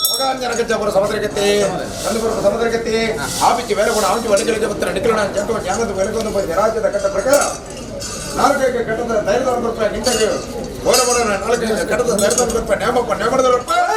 Speaker 8: ಅವಗಾಂಜನಗಜ್ಜಪುರ ಸಮುದ್ರಗತಿ ಚಂದ್ರಪುರ ಸಮುದ್ರಗತಿ ಆಪಿಚ್ಚಿ ಬೇರೆ ಕೂಡ ಆಂಚು ಒಳಗೆ ಪತ್ರ ನಿಖರಣ ಜಂಟು ಜ್ಞಾನದ ಬೆಳಕೊಂದು ಜರಾಜ್ಯದ ಕಟ್ಟ ಪ್ರಕಾರ ನಾಲ್ಕೈದು ಕಟ್ಟದ ಧೈರ್ಯದ ರೂಪಾಯಿ ನಿಂತಾಗ ಹೋರ ಬಡ ನಾಲ್ಕೈದು ಕಟ್ಟದ ಧೈರ್ಯದ ರೂಪಾಯಿ ನೇಮಪ್ಪ ನೇಮದ ರೂಪಾಯಿ.